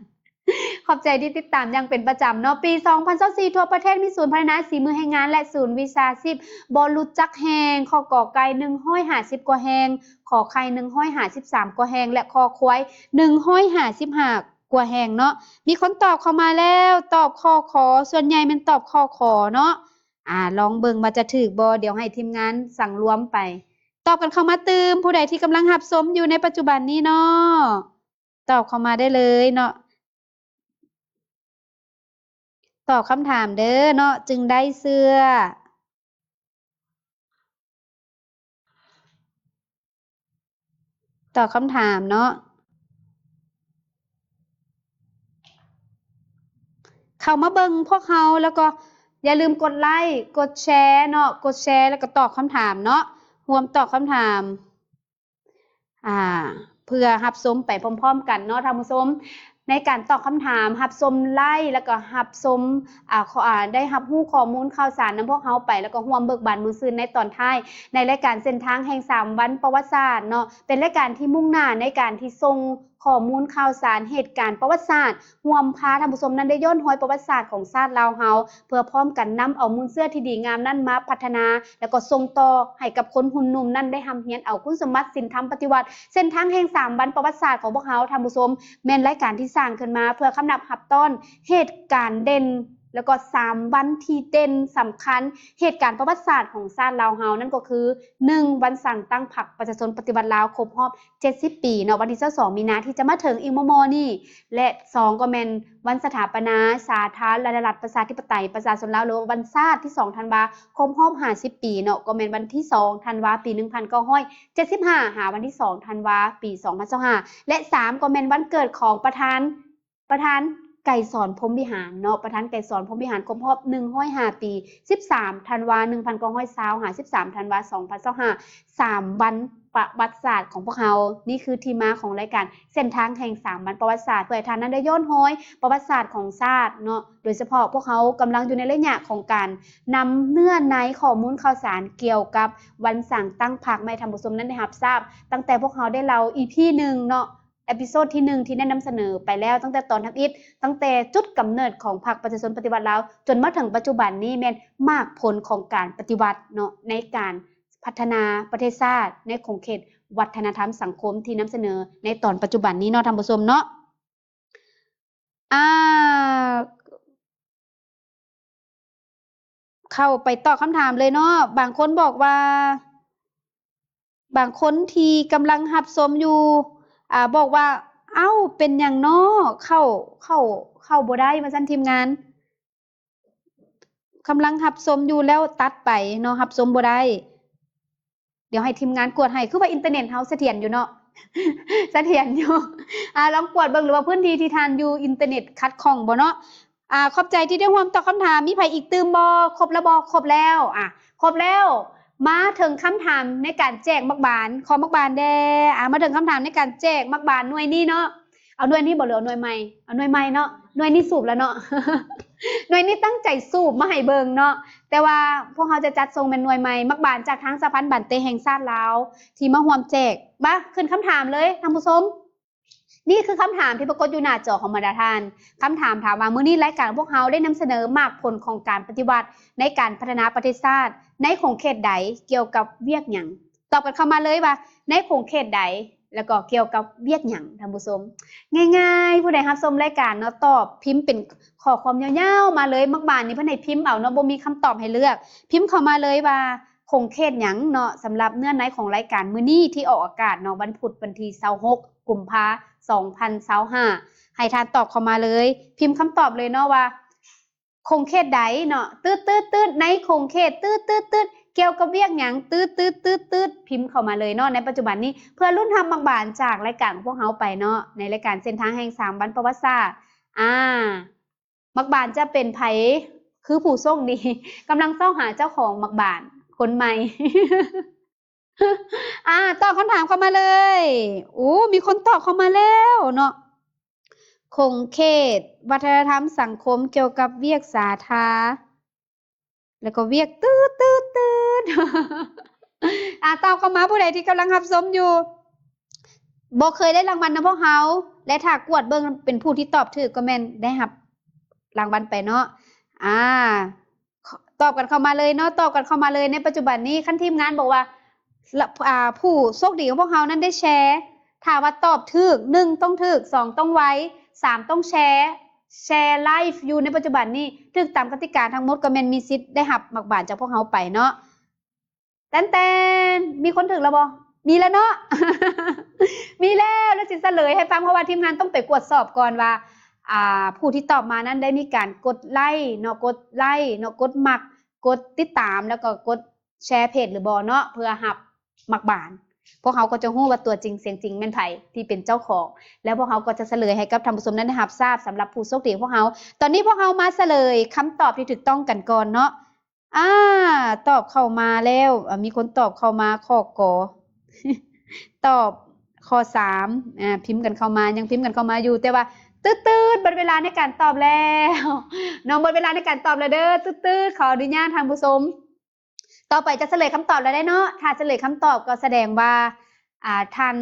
ຂອບໃຈທີ່ຕິດຕາມຢ່າງເປັນປະຈຳເນາະ. ປີສອງພັນຊາວສີ່ ທົ່ວປະເທດມີສູນພັດທະນາສີມືແຮງງານ ແລະ ສູນວິຊາຊີບບໍ່ຮູ້ຈັກແຮງ. ຂໍ້ ກ ໄກ່ ໜຶ່ງຮ້ອຍຫ້າສິບກວ່າແຫ່ງ, ຂໍໄຂ່ ໜຶ່ງຮ້ອຍຫ້າສິບສາມກວ່າແຫ່ງ ແລະ ຄໍຄວາຍ ໜຶ່ງຮ້ອຍຫ້າສິບຫ້າກວ່າແຫ່ງເນາະ. ມີຄົນຕອບເຂົ້າມາແລ້ວ, ຕອບຂໍ້ ຂ ສ່ວນໃຫຍ່ແມ່ນຕອບຂໍ້ ຂ ເນາະ. ອາ ລອງເບິ່ງວ່າຈະຖືກບໍ່, ດຽວໃຫ້ທີມງານສັງລວມໄປ. ຕອບກັນເຂົ້າມາຕື່ມ, ຜູ້ໃດທີ່ກຳລັງຮັບຊົມຢູ່ໃນປັດຈຸບັນນີ້ເນາະ, ຕອບເຂົ້າມາໄດ້ເລີຍເນາະ. ຕອບຄຳຖາມເດີ້ເນາະ, ຈຶ່ງໄດ້ເສື້ອ. ຕອບຄຳຖາມເນາະ. ເຂົ້າມາເບິ່ງພວກເຮົາ ແລ້ວກໍຢ່າລືມກົດໄລ, ກົດແຊເນາະ, ກົດແຊ ແລ້ວກໍຕອບຄຳຖາມເນາະ, ຮ່ວມຕອບຄຳຖາມ. ອາ ເພື່ອຮັບຊົມໄປພ້ອມໆກັນເນາະທ່ານຜູ້ຊົມ. ໃນການຕອບຄຳຖາມ, ຮັບຊົມໄລ ແລ້ວກໍຮັບຊົມ ອາ ຂໍ້ ອາ ໄດ້ຮັບຮູ້ຂໍ້ມູນຂ່າວສານນຳພວກເຮົາໄປ, ແລ້ວກໍຮ່ວມເບີກບານມ່ວນຊື່ນໃນຕອນທ້າຍ ໃນລາຍການເສັ້ນທາງແຫ່ງສາມວັນປະຫວັດສາດເນາະ. ເປັນລາຍການທີ່ມຸ່ງໜ້າໃນການທີ່ສົ່ງ ຂໍ້ມູນຂ່າວສານເຫດການປະຫວັດສາດ, ຮ່ວມພາທ່ານຜູ້ຊົມນັ້ນໄດ້ຍ້ອນຮອຍປະຫວັດສາດຂອງຊາດລາວເຮົາ ເພື່ອພ້ອມກັນນຳເອົາມູນເຊື້ອທີ່ດີງາມນັ້ນມາພັດທະນາ ແລ້ວກໍສົ່ງຕໍ່ໃຫ້ກັບຄົນຮຸ່ນໜຸ່ມນັ້ນໄດ້ຮ່ຳຮຽນເອົາຄຸນສົມບັດສິນທຳປະຕິວັດ. ເສັ້ນທາງແຫ່ງສາມວັນປະຫວັດສາດຂອງພວກເຮົາ, ທ່ານຜູ້ຊົມ, ແມ່ນລາຍການທີ່ສ້າງຂຶ້ນມາເພື່ອຄຳນັບຮັບຕ້ອນເຫດການເດັ່ນ ແລ້ວກໍສາມວັນທີ່ເດັ່ນສຳຄັນ ເຫດການປະຫວັດສາດຂອງຊາດລາວເຮົາ, ນັ້ນກໍຄື ໜຶ່ງ ວັນສ້າງຕັ້ງພັກປະຊາຊົນປະຕິວັດລາວຄົບຮອບ ເຈັດສິບປີເນາະ, ວັນທີຊາວສອງມີນາທີ່ຈະມາເຖິງອີກມໍ່ໆນີ້ ແລະ ສອງ ກໍແມ່ນວັນສະຖາປະນາສາທາລະນະລັດປະຊາທິປະໄຕປະຊາຊົນລາວ ຫຼືວ່າວັນຊາດທີສອງທັນວາ ຄົບຮອບຫ້າສິບປີເນາະ, ກໍແມ່ນວັນທີສອງທັນວາ ປີໜຶ່ງພັນເກົ້າຮ້ອຍເຈັດສິບຫ້າ ຫາວັນທີສອງທັນວາ ປີສອງພັນຊາວຫ້າ ແລະ ສາມ ກໍແມ່ນວັນເກີດຂອງປະທານ ປະທານໄກສອນ ພົມວິຫານເນາະ, ປະທານໄກສອນ ພົມວິຫານ ຄົບຮອບໜຶ່ງຮ້ອຍຫ້າປີ, ສິບສາມທັນວາ ໜຶ່ງພັນເກົ້າຮ້ອຍຊາວ ຫາ ສິບສາມທັນວາ ສອງພັນຊາວຫ້າ ສາມວັນປະຫວັດສາດຂອງພວກເຮົາ. ນີ້ຄືທີ່ມາຂອງລາຍການເສັ້ນທາງແຫ່ງສາມວັນປະຫວັດສາດ, ເພື່ອໃຫ້ທ່ານນັ້ນໄດ້ຍ້ອນຮອຍປະຫວັດສາດຂອງຊາດເນາະ, ໂດຍສະເພາະພວກເຮົາກຳລັງຢູ່ໃນໄລຍະຂອງການນຳເນື້ອໃນຂໍ້ມູນຂ່າວສານກ່ຽວກັບວັນສ້າງຕັ້ງພັກ ໃຫ້ທ່ານຜູ້ຊົມນັ້ນໄດ້ຮັບຊາບ, ຕັ້ງແຕ່ພວກເຮົາໄດ້ເລົ່າ ອີພີ ໜຶ່ງເນາະ, ເອພິໂຊດທີໜຶ່ງທີ່ໄດ້ນຳສະເໜີໄປແລ້ວ ຕັ້ງແຕ່ຕອນທຳອິດ, ຕັ້ງແຕ່ຈຸດກຳເນີດຂອງພັກປະຊາຊົນປະຕິວັດລາວ ຈົນມາເຖິງປັດຈຸບັນນີ້ ແມ່ນໝາກຜົນຂອງການປະຕິວັດເນາະ ໃນການພັດທະນາປະເທດຊາດ ໃນຂົງເຂດວັດທະນະທຳສັງຄົມທີ່ນຳສະເໜີໃນຕອນປັດຈຸບັນນີ້ເນາະ ທ່ານຜູ້ຊົມເນາະ. ອາ ເຂົ້າໄປຕອບຄຳຖາມເລີຍເນາະ. ບາງຄົນບອກວ່າ ບາງຄົນທີ່ກຳລັງຮັບຊົມຢູ່ ອາ ບອກວ່າ ເອົ້າ ເປັນຫຍັງເນາະ ເຂົ້າ ເຂົ້າ ເຂົ້າບໍ່ໄດ້ ວ່າຊັ້ນ ທີມງານ. ກຳລັງຮັບຊົມຢູ່ແລ້ວຕັດໄປເນາະ, ຮັບຊົມບໍ່ໄດ້. ດຽວໃຫ້ທີມງານກວດໃຫ້. ຄືວ່າອິນເຕີເນັດເຮົາສະຖຽນຢູ່ເນາະ? ສະຖຽນຢູ່. ອາ ລອງກວດເບິ່ງ ຫຼືວ່າພື້ນທີ່ທີ່ທ່ານຢູ່ ອິນເຕີເນັດຂັດຂ້ອງບໍ່ເນາະ? ອາ ຂອບໃຈທີ່ໄດ້ຮ່ວມຕອບຄຳຖາມ. ມີໃຜອີກຕື່ມບໍ່? ຄົບແລ້ວບໍ່? ຄົບແລ້ວ. ອາ ຄົບແລ້ວ. ມາເຖິງຄຳຖາມໃນການແຈກໝາກບານ. ຂໍໝາກບານແດ່. ອາ ມາເຖິງຄຳຖາມໃນການແຈກໝາກບານໜ່ວຍນີ້ເນາະ. ເອົາໜ່ວຍນີ້ບໍ່ ຫຼືເອົາໜ່ວຍໃໝ່? ເອົາໜ່ວຍໃໝ່ເນາະ. ໜ່ວຍນີ້ສູບແລ້ວເນາະ. ໜ່ວຍນີ້ຕັ້ງໃຈສູບມາໃຫ້ເບິ່ງເນາະ, ແຕ່ວ່າພວກເຮົາຈະຈັດສົ່ງແມ່ນໜ່ວຍໃໝ່. ໝາກບານຈາກທາງສະຫະພັນບານເຕະແຫ່ງຊາດລາວ ທີ່ມາຮ່ວມແຈກ. ມາ ຂຶ້ນຄຳຖາມເລີຍທ່ານຜູ້ຊົມ. ນີ້ຄືຄຳຖາມທີ່ປາກົດຢູ່ໜ້າຈໍຂອງບັນດາທ່ານ. ຄຳຖາມຖາມວ່າ ມື້ນີ້ລາຍການຂອງພວກເຮົາໄດ້ນຳສະເໜີໝາກຜົນຂອງການປະຕິວັດໃນການພັດທະນາປະເທດຊາດ ໃນຂົງເຂດໃດ ກ່ຽວກັບວຽກຫຍັງ? ຕອບກັນເຂົ້າມາເລີຍວ່າ ໃນຂົງເຂດໃດ ແລ້ວກໍກ່ຽວກັບວຽກຫຍັງ ທ່ານຜູ້ຊົມ. ງ່າຍໆ, ຜູ້ໃດຮັບຊົມລາຍການເນາະ ຕອບ ພິມເປັນຂໍ້ຄວາມຍາວໆມາເລີຍ. ໝາກບານນີ້ເພິ່ນໃຫ້ພິມເອົາເນາະ, ບໍ່ມີຄຳຕອບໃຫ້ເລືອກ. ພິມເຂົ້າມາເລີຍວ່າ ຂົງເຂດຫຍັງເນາະ ສຳລັບເນື້ອໃນຂອງລາຍການມື້ນີ້ທີ່ອອກອາກາດເນາະ ວັນພຸດ ວັນທີຊາວຫົກ ກຸມພາ ສອງພັນຊາວຫ້າ ໃຫ້ທ່ານຕອບເຂົ້າມາເລີຍ ພິມຄຳຕອບເລີຍເນາະວ່າ ຂົງເຂດໃດເນາະ ຕຶດໆໆ ໃນຂົງເຂດ ຕຶດໆໆ ກ່ຽວກັບວຽກຫຍັງ ຕຶດໆໆ ພິມເຂົ້າມາເລີຍເນາະ ໃນປັດຈຸບັນນີ້ ເພື່ອລຸ້ນຮັບໝາກບານຈາກລາຍການຂອງພວກເຮົາໄປເນາະ ໃນລາຍການເສັ້ນທາງແຫ່ງສາມວັນປະຫວັດສາດ ອາ ໝາກບານຈະເປັນໃຜ ຄືຜູ້ໂຊກດີ ກຳລັງຊອກຫາເຈົ້າຂອງໝາກບານຄົນໃໝ່. ອາ ຕອບຄຳຖາມເຂົ້າມາເລີຍ. ໂອ້ ມີຄົນຕອບເຂົ້າມາແລ້ວເນາະ. ຂົງເຂດວັດທະນະທຳສັງຄົມກ່ຽວກັບວຽກສາທາ ແລ້ວກໍວຽກ ຕຶດໆໆ ອາ ຕອບເຂົ້າມາ ຜູ້ໃດທີ່ກຳລັງຮັບຊົມຢູ່ ບໍ່ເຄີຍໄດ້ລາງວັນນຳພວກເຮົາ ແລະ ຖ້າກວດເບິ່ງເປັນຜູ້ທີ່ຕອບຖືກ ກໍແມ່ນໄດ້ຮັບລາງວັນໄປເນາະ. ອາ ຕອບກັນເຂົ້າມາເລີຍເນາະ ຕອບກັນເຂົ້າມາເລີຍ. ໃນປັດຈຸບັນນີ້ ຄັນທີມງານບອກວ່າ ລະ ອາ ຜູ້ໂຊກດີຂອງພວກເຮົານັ້ນໄດ້ແຊ ຖ້າວ່າຕອບຖືກ ໜຶ່ງ ຕ້ອງຖືກ ສອງ ຕ້ອງໄວ ສາມ ຕ້ອງແຊ ແຊໄລຟ໌ຢູ່ໃນປັດຈຸບັນນີ້ ຖືກຕາມກະຕິກາທັງໝົດ ກໍແມ່ນມີສິດໄດ້ຮັບໝາກບານຈາກພວກເຮົາໄປເນາະ. ແຕ່ນໆ ມີຄົນຖືກແລ້ວບໍ່? ມີແລ້ວເນາະ ມີແລ້ວ ແລ້ວຊິສະເຫຼີຍໃຫ້ຟັງ ເພາະວ່າທີມງານຕ້ອງໄປກວດສອບກ່ອນວ່າ ອ່າ ຜູ້ທີ່ຕອບມານັ້ນໄດ້ມີການກົດໄລເນາະ ກົດໄລເນາະ ກົດມັກ ກົດຕິດຕາມ ແລ້ວກໍກົດແຊເພຈຫຼືບໍ່ເນາະ ເພື່ອຮັບໝາກບານ. ພວກເຮົາກໍຈະຮູ້ວ່າຕົວຈິງສຽງຈິງແມ່ນໃຜທີ່ເປັນເຈົ້າຂອງ ແລ້ວພວກເຮົາກໍຈະສະເຫຼີຍໃຫ້ກັບທ່ານຜູ້ຊົມນັ້ນໄດ້ຮັບຊາບ ສຳລັບຜູ້ໂຊກດີຂອງພວກເຮົາ. ຕອນນີ້ພວກເຮົາມາສະເຫຼີຍຄຳຕອບທີ່ຖືກຕ້ອງກັນກ່ອນເນາະ. ອາ ຕອບເຂົ້າມາແລ້ວ ອາ ມີຄົນຕອບເຂົ້າມາ ຂໍ້ ກ. ຕອບຂໍ້ ສາມ ອາ ພິມກັນເຂົ້າມາ ຍັງພິມກັນເຂົ້າມາຢູ່ ແຕ່ວ່າ ຕຶດໆ ໝົດເວລາໃນການຕອບແລ້ວເນາະ ໝົດເວລາໃນການຕອບແລ້ວເດີ ຕຶດໆ ຂໍອະນຸຍາດທ່ານຜູ້ຊົມ. ຕໍ່ໄປຈະສະເຫຼີຍຄຳຕອບແລ້ວເດ້ເນາະ ຖ້າສະເຫຼີຍຄຳຕອບກໍສະແດງວ່າ ອາ ທ່ານ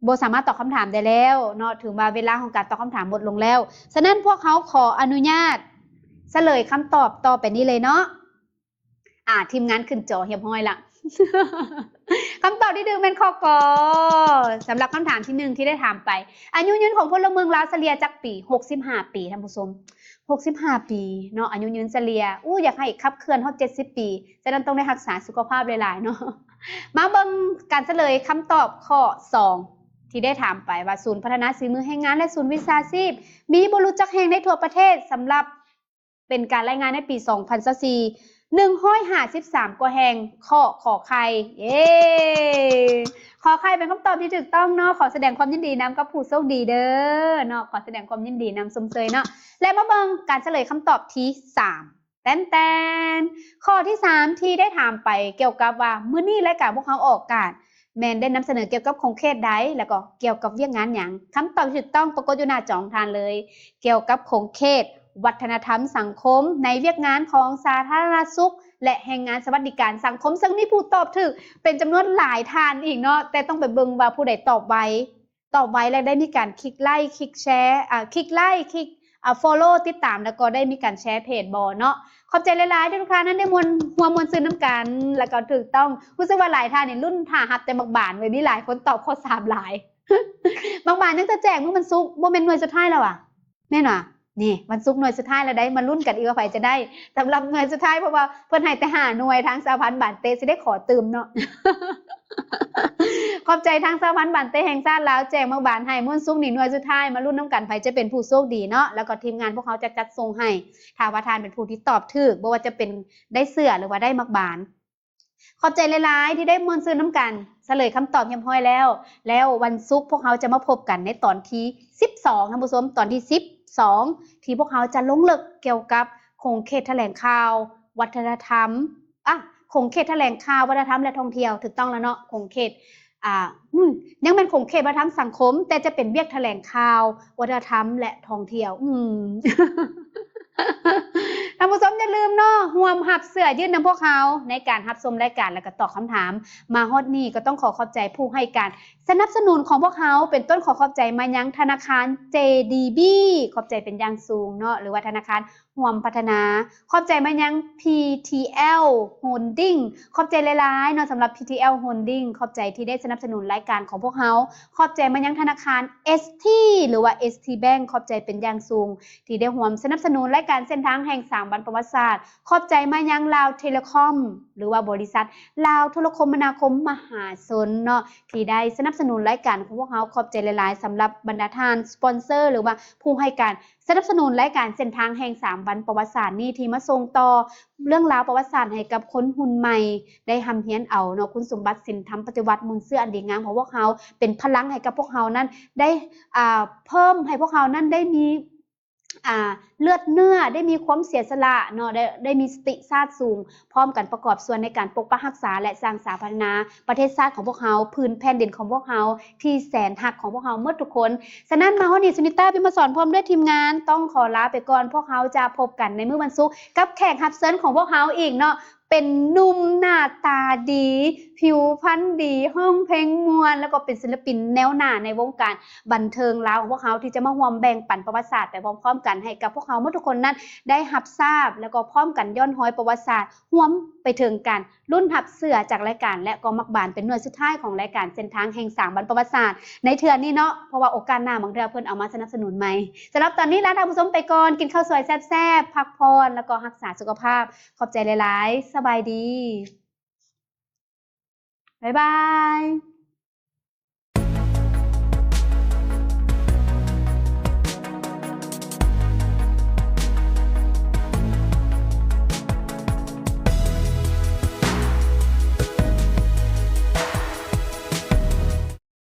ບໍ່ສາມາດຕອບຄຳຖາມໄດ້ແລ້ວເນາະ ຖືວ່າເວລາຂອງການຕອບຄຳຖາມໝົດລົງແລ້ວ. ສະນັ້ນພວກເຮົາຂໍອະນຸຍາດສະເຫຼີຍຄຳຕອບຕໍ່ໄປນີ້ເລີຍເນາະ. ອາ ທີມງານຂຶ້ນຈໍຮຽບຮ້ອຍລະ. ຄຳຕອບທີ່ຖືກແມ່ນຂໍ້ ກ. ສຳລັບຄຳຖາມທີໜຶ່ງທີ່ໄດ້ຖາມໄປ ອາຍຸຍືນຂອງພົນລະເມືອງລາວສະເລ່ຍຈັກປີ? ຫົກສິບຫ້າປີ ທ່ານຜູ້ຊົມ. ຫົກສິບຫ້າປີເນາະ ອາຍຸຍືນສະເລ່ຍ. ອູ້ ຢາກໃຫ້ຂັບເຄື່ອນຮອດເຈັດສິບປີ ສະນັ້ນຕ້ອງໄດ້ຮັກສາສຸຂະພາບຫຼາຍໆເນາະ. ມາເບິ່ງການສະເຫຼີຍຄຳຕອບຂໍ້ ສອງ ທີ່ໄດ້ຖາມໄປວ່າ ສູນພັດທະນາສີມືແຮງງານ ແລະ ສູນວິຊາຊີບ ມີບໍ່ຮູ້ຈັກແຫ່ງໃນທົ່ວປະເທດ ສຳລັບເປັນການລາຍງານໃນປີສອງພັນຊາວສີ່ ໜຶ່ງຮ້ອຍຫ້າສິບສາມກວ່າແຫ່ງ. ຂໍ້ ຂໍໄຂ່. ເຢ້ ຂໍໄຂ່ເປັນຄຳຕອບທີ່ຖືກຕ້ອງເນາະ. ຂໍສະແດງຄວາມຍິນດີນຳກັບຜູ້ໂຊກດີເດີເນາະ. ຂໍສະແດງຄວາມຍິນດີນຳ ຊົມເຊີຍເນາະ. ແລະ ມາເບິ່ງການສະເຫຼີຍຄຳຕອບທີສາມ. ແຕ່ນໆ ຂໍ້ທີສາມທີ່ໄດ້ຖາມໄປກ່ຽວກັບວ່າ ມື້ນີ້ລາຍການພວກເຮົາອອກອາກາດ ແມ່ນໄດ້ນຳສະເໜີກ່ຽວກັບຂົງເຂດໃດ ແລ້ວກໍກ່ຽວກັບວຽກງານຫຍັງ? ຄຳຕອບທີ່ຖືກຕ້ອງປາກົດຢູ່ໜ້າຈໍຂອງທ່ານເລີຍ ກ່ຽວກັບຂົງເຂດວັດທະນະທຳສັງຄົມ ໃນວຽກງານຂອງສາທາລະນະສຸກ ແລະ ແຮງງານສະຫວັດດີການສັງຄົມ ເຊິ່ງມີຜູ້ຕອບຖືກເປັນຈຳນວນຫຼາຍທ່ານອີກເນາະ ແຕ່ຕ້ອງໄປເບິ່ງວ່າຜູ້ໃດຕອບໄວ ຕອບໄວ ແລະ ໄດ້ມີການຄລິກໄລຄ໌ ຄລິກແຊ ອາ ຄລິກໄລຄ໌ ຄລິກ ອາ ຟໍໂລ ຕິດຕາມ ແລ້ວກໍໄດ້ມີການແຊເພຈບໍ່ເນາະ. ຂອບໃຈຫຼາຍໆ ທີ່ທຸກທ່ານນັ້ນໄດ້ມ່ວນ ຮ່ວມມ່ວນຊື່ນນຳກັນ ແລ້ວກໍຖືກຕ້ອງ. ຮູ້ສຶກວ່າຫຼາຍທ່ານນີ້ລຸ້ນຖ້າຮັບແຕ່ໝາກບານເວີຍ ມີຫຼາຍຄົນຕອບຂໍ້ສາມຫຼາຍ. ໝາກບານຍັງຈະແຈກມື້ວັນສຸກ ບໍ່ແມ່ນໜ່ວຍສຸດທ້າຍແລ້ວຫວາ? ແມ່ນຫວາ? ນີ້ ວັນສຸກໜ່ວຍສຸດທ້າຍແລ້ວໃດ໋ ມາລຸ້ນກັນອີກວ່າໃຜຈະໄດ້ສຳລັບໜ່ວຍສຸດທ້າຍ ເພາະວ່າເພິ່ນໃຫ້ແຕ່ຫ້າໜ່ວຍ ທາງສະຫະພັນບານເຕະຊິໄດ້ຂໍຕື່ມເນາະ. ຂອບໃຈທາງສະຫະພັນບານເຕະແຫ່ງຊາດລາວ ແຈກໝາກບານໃຫ້ມື້ວັນສຸກນີ້ໜ່ວຍສຸດທ້າຍ ມາລຸ້ນນຳກັນໃຜຈະເປັນຜູ້ໂຊກດີເນາະ ແລ້ວກໍທີມງານພວກເຮົາຈະຈັດສົ່ງໃຫ້ ຖ້າວ່າທ່ານເປັນຜູ້ທີ່ຕອບຖືກ ບໍ່ວ່າຈະເປັນໄດ້ເສື້ອ ຫຼືວ່າໄດ້ໝາກບານ. ຂອບໃຈຫຼາຍໆ ທີ່ໄດ້ມ່ວນຊື່ນນຳກັນ ສະເຫຼີຍຄຳຕອບຮຽບຮ້ອຍແລ້ວ ແລ້ວວັນສຸກພວກເຮົາຈະມາພົບກັນໃນຕອນທີສິບສອງ ທ່ານຜູ້ຊົມ ຕອນທີສິບສອງ ທີ່ພວກເຮົາຈະລົງເລິກກ່ຽວກັບຂົງເຂດຖະແຫຼງຂ່າວ ວັດທະນະທຳ ອາ ຂົງເຂດຖະແຫຼງຂ່າວ ວັດທະນະທຳ ແລະ ທ່ອງທ່ຽວ ຖືກຕ້ອງແລ້ວເນາະ ຂົງເຂດ ອາ ອືມ ຍັງແມ່ນຂົງເຂດວັດທະນະທຳສັງຄົມ ແຕ່ຈະເປັນວຽກຖະແຫຼງຂ່າວ ວັດທະນະທຳ ແລະ ທ່ອງທ່ຽວ ອືມ ທ່ານຜູ້ຊົມຢ່າລືມເນາະ ຮ່ວມຮັບເສື້ອຢືດນຳພວກເຮົາ ໃນການຮັບຊົມລາຍການ ແລະ ກໍຕອບຄຳຖາມ. ມາຮອດນີ້ກໍຕ້ອງຂໍຂອບໃຈຜູ້ໃຫ້ການສະໜັບສະໜູນຂອງພວກເຮົາ ເປັນຕົ້ນຂໍຂອບໃຈມາຍັງທະນາຄານ ເຈ ດີ ບີ ຂອບໃຈເປັນຢ່າງສູງເນາະ ຫຼືວ່າທະນາຄານ ຮ່ວມພັດທະນາ. ຂອບໃຈມາຍັງ ພີ ທີ ແອລ ໂຮນດິງ ຂອບໃຈຫຼາຍໆເນາະ ສຳລັບ ພີ ທີ ແອລ ໂຮນດິງ ຂອບໃຈທີ່ໄດ້ສະໜັບສະໜູນລາຍການຂອງພວກເຮົາ. ຂອບໃຈມາຍັງທະນາຄານ ເອສ ທີ ຫຼືວ່າ ເອສ ທີ ແບັງ ຂອບໃຈເປັນຢ່າງສູງ ທີ່ໄດ້ຮ່ວມສະໜັບສະໜູນລາຍການເສັ້ນທາງແຫ່ງສາມ ວັນປະຫວັດສາດ. ຂອບໃຈມາຍັງລາວເທເລຄອມ ຫຼືວ່າບໍລິສັດລາວໂທລະຄົມມະນາຄົມມະຫາຊົນເນາະ ທີ່ໄດ້ສະໜັບສະໜູນລາຍການຂອງພວກເຮົາ. ຂອບໃຈຫຼາຍໆ ສຳລັບບັນດາທ່ານສະປອນເຊີ ຫຼືວ່າຜູ້ໃຫ້ການສະໜັບສະໜູນລາຍການເສັ້ນທາງແຫ່ງສາມວັນປະຫວັດສາດນີ້ ທີ່ມາສົ່ງຕໍ່ເລື່ອງລາວປະຫວັດສາດໃຫ້ກັບຄົນຮຸ່ນໃໝ່ໄດ້ຮ່ຳຮຽນເອົາເນາະ. ຄຸນສົມບັດສິນທຳປະຕິວັດ ມູນເຊື້ອອັນດີງາມຂອງພວກເຮົາ ເປັນພະລັງໃຫ້ກັບພວກເຮົານັ້ນໄດ້ ອ່າ ເພີ່ມໃຫ້ພວກເຮົານັ້ນໄດ້ມີ ອ່າ ເລືອດເນື້ອ ໄດ້ມີຄວາມເສຍສະຫຼະເນາະ ໄດ້ ໄດ້ມີສະຕິຊາດສູງ ພ້ອມກັນປະກອບສ່ວນໃນການປົກປັກຮັກສາ ແລະ ສ້າງສາພັດທະນາປະເທດຊາດຂອງພວກເຮົາ, ພື້ນແຜ່ນດິນຂອງພວກເຮົາທີ່ແສນຮັກຂອງພວກເຮົາໝົດທຸກຄົນ. ສະນັ້ນ ມາຮອດນີ້ ສຸນິຕາ ພິມມະສອນ ພ້ອມດ້ວຍທີມງານ ຕ້ອງຂໍລາໄປກ່ອນ. ພວກເຮົາຈະພົບກັນໃນມື້ວັນສຸກ ກັບແຂກຮັບເຊີນຂອງພວກເຮົາອີກເນາະ. ເປັນໜຸ່ມໜ້າຕາດີ ຜິວພັນດີ ຮ້ອງເພງມ່ວນ ແລ້ວກໍເປັນສິນລະປິນແນວໜ້າໃນວົງການບັນເທີງລາວຂອງພວກເຮົາ ທີ່ຈະມາຮ່ວມແບ່ງປັນປະຫວັດສາດໄປພ້ອມໆກັນ ໃຫ້ກັບພວກເຮົາໝົດທຸກຄົນນັ້ນໄດ້ຮັບຊາບ ແລ້ວກໍພ້ອມກັນຍ້ອນຮອຍປະຫວັດສາດ ຮວມໄປເຖິງການລຸ້ນຮັບເສື້ອຈາກລາຍການ ແລະ ກໍໝາກບານເປັນໜ່ວຍສຸດທ້າຍຂອງລາຍການເສັ້ນທາງແຫ່ງສາມວັນປະຫວັດສາດໃນເທື່ອນີ້ເນາະ. ເພາະວ່າໂອກາດໜ້າບາງເທື່ອເພິ່ນເອົາມາສະໜັບສະໜູນໃໝ່. ສຳລັບຕອນນີ້ລາທ່ານຜູ້ຊົມໄປກ່ອນ, ກິນເຂົ້າສວຍແຊບໆ, ພັກຜ່ອນ ແລ້ວກໍຮັກສາສຸຂະພາບ. ຂອບໃຈຫຼາຍໆ. ສະບາຍດີ. ບາຍບາຍ.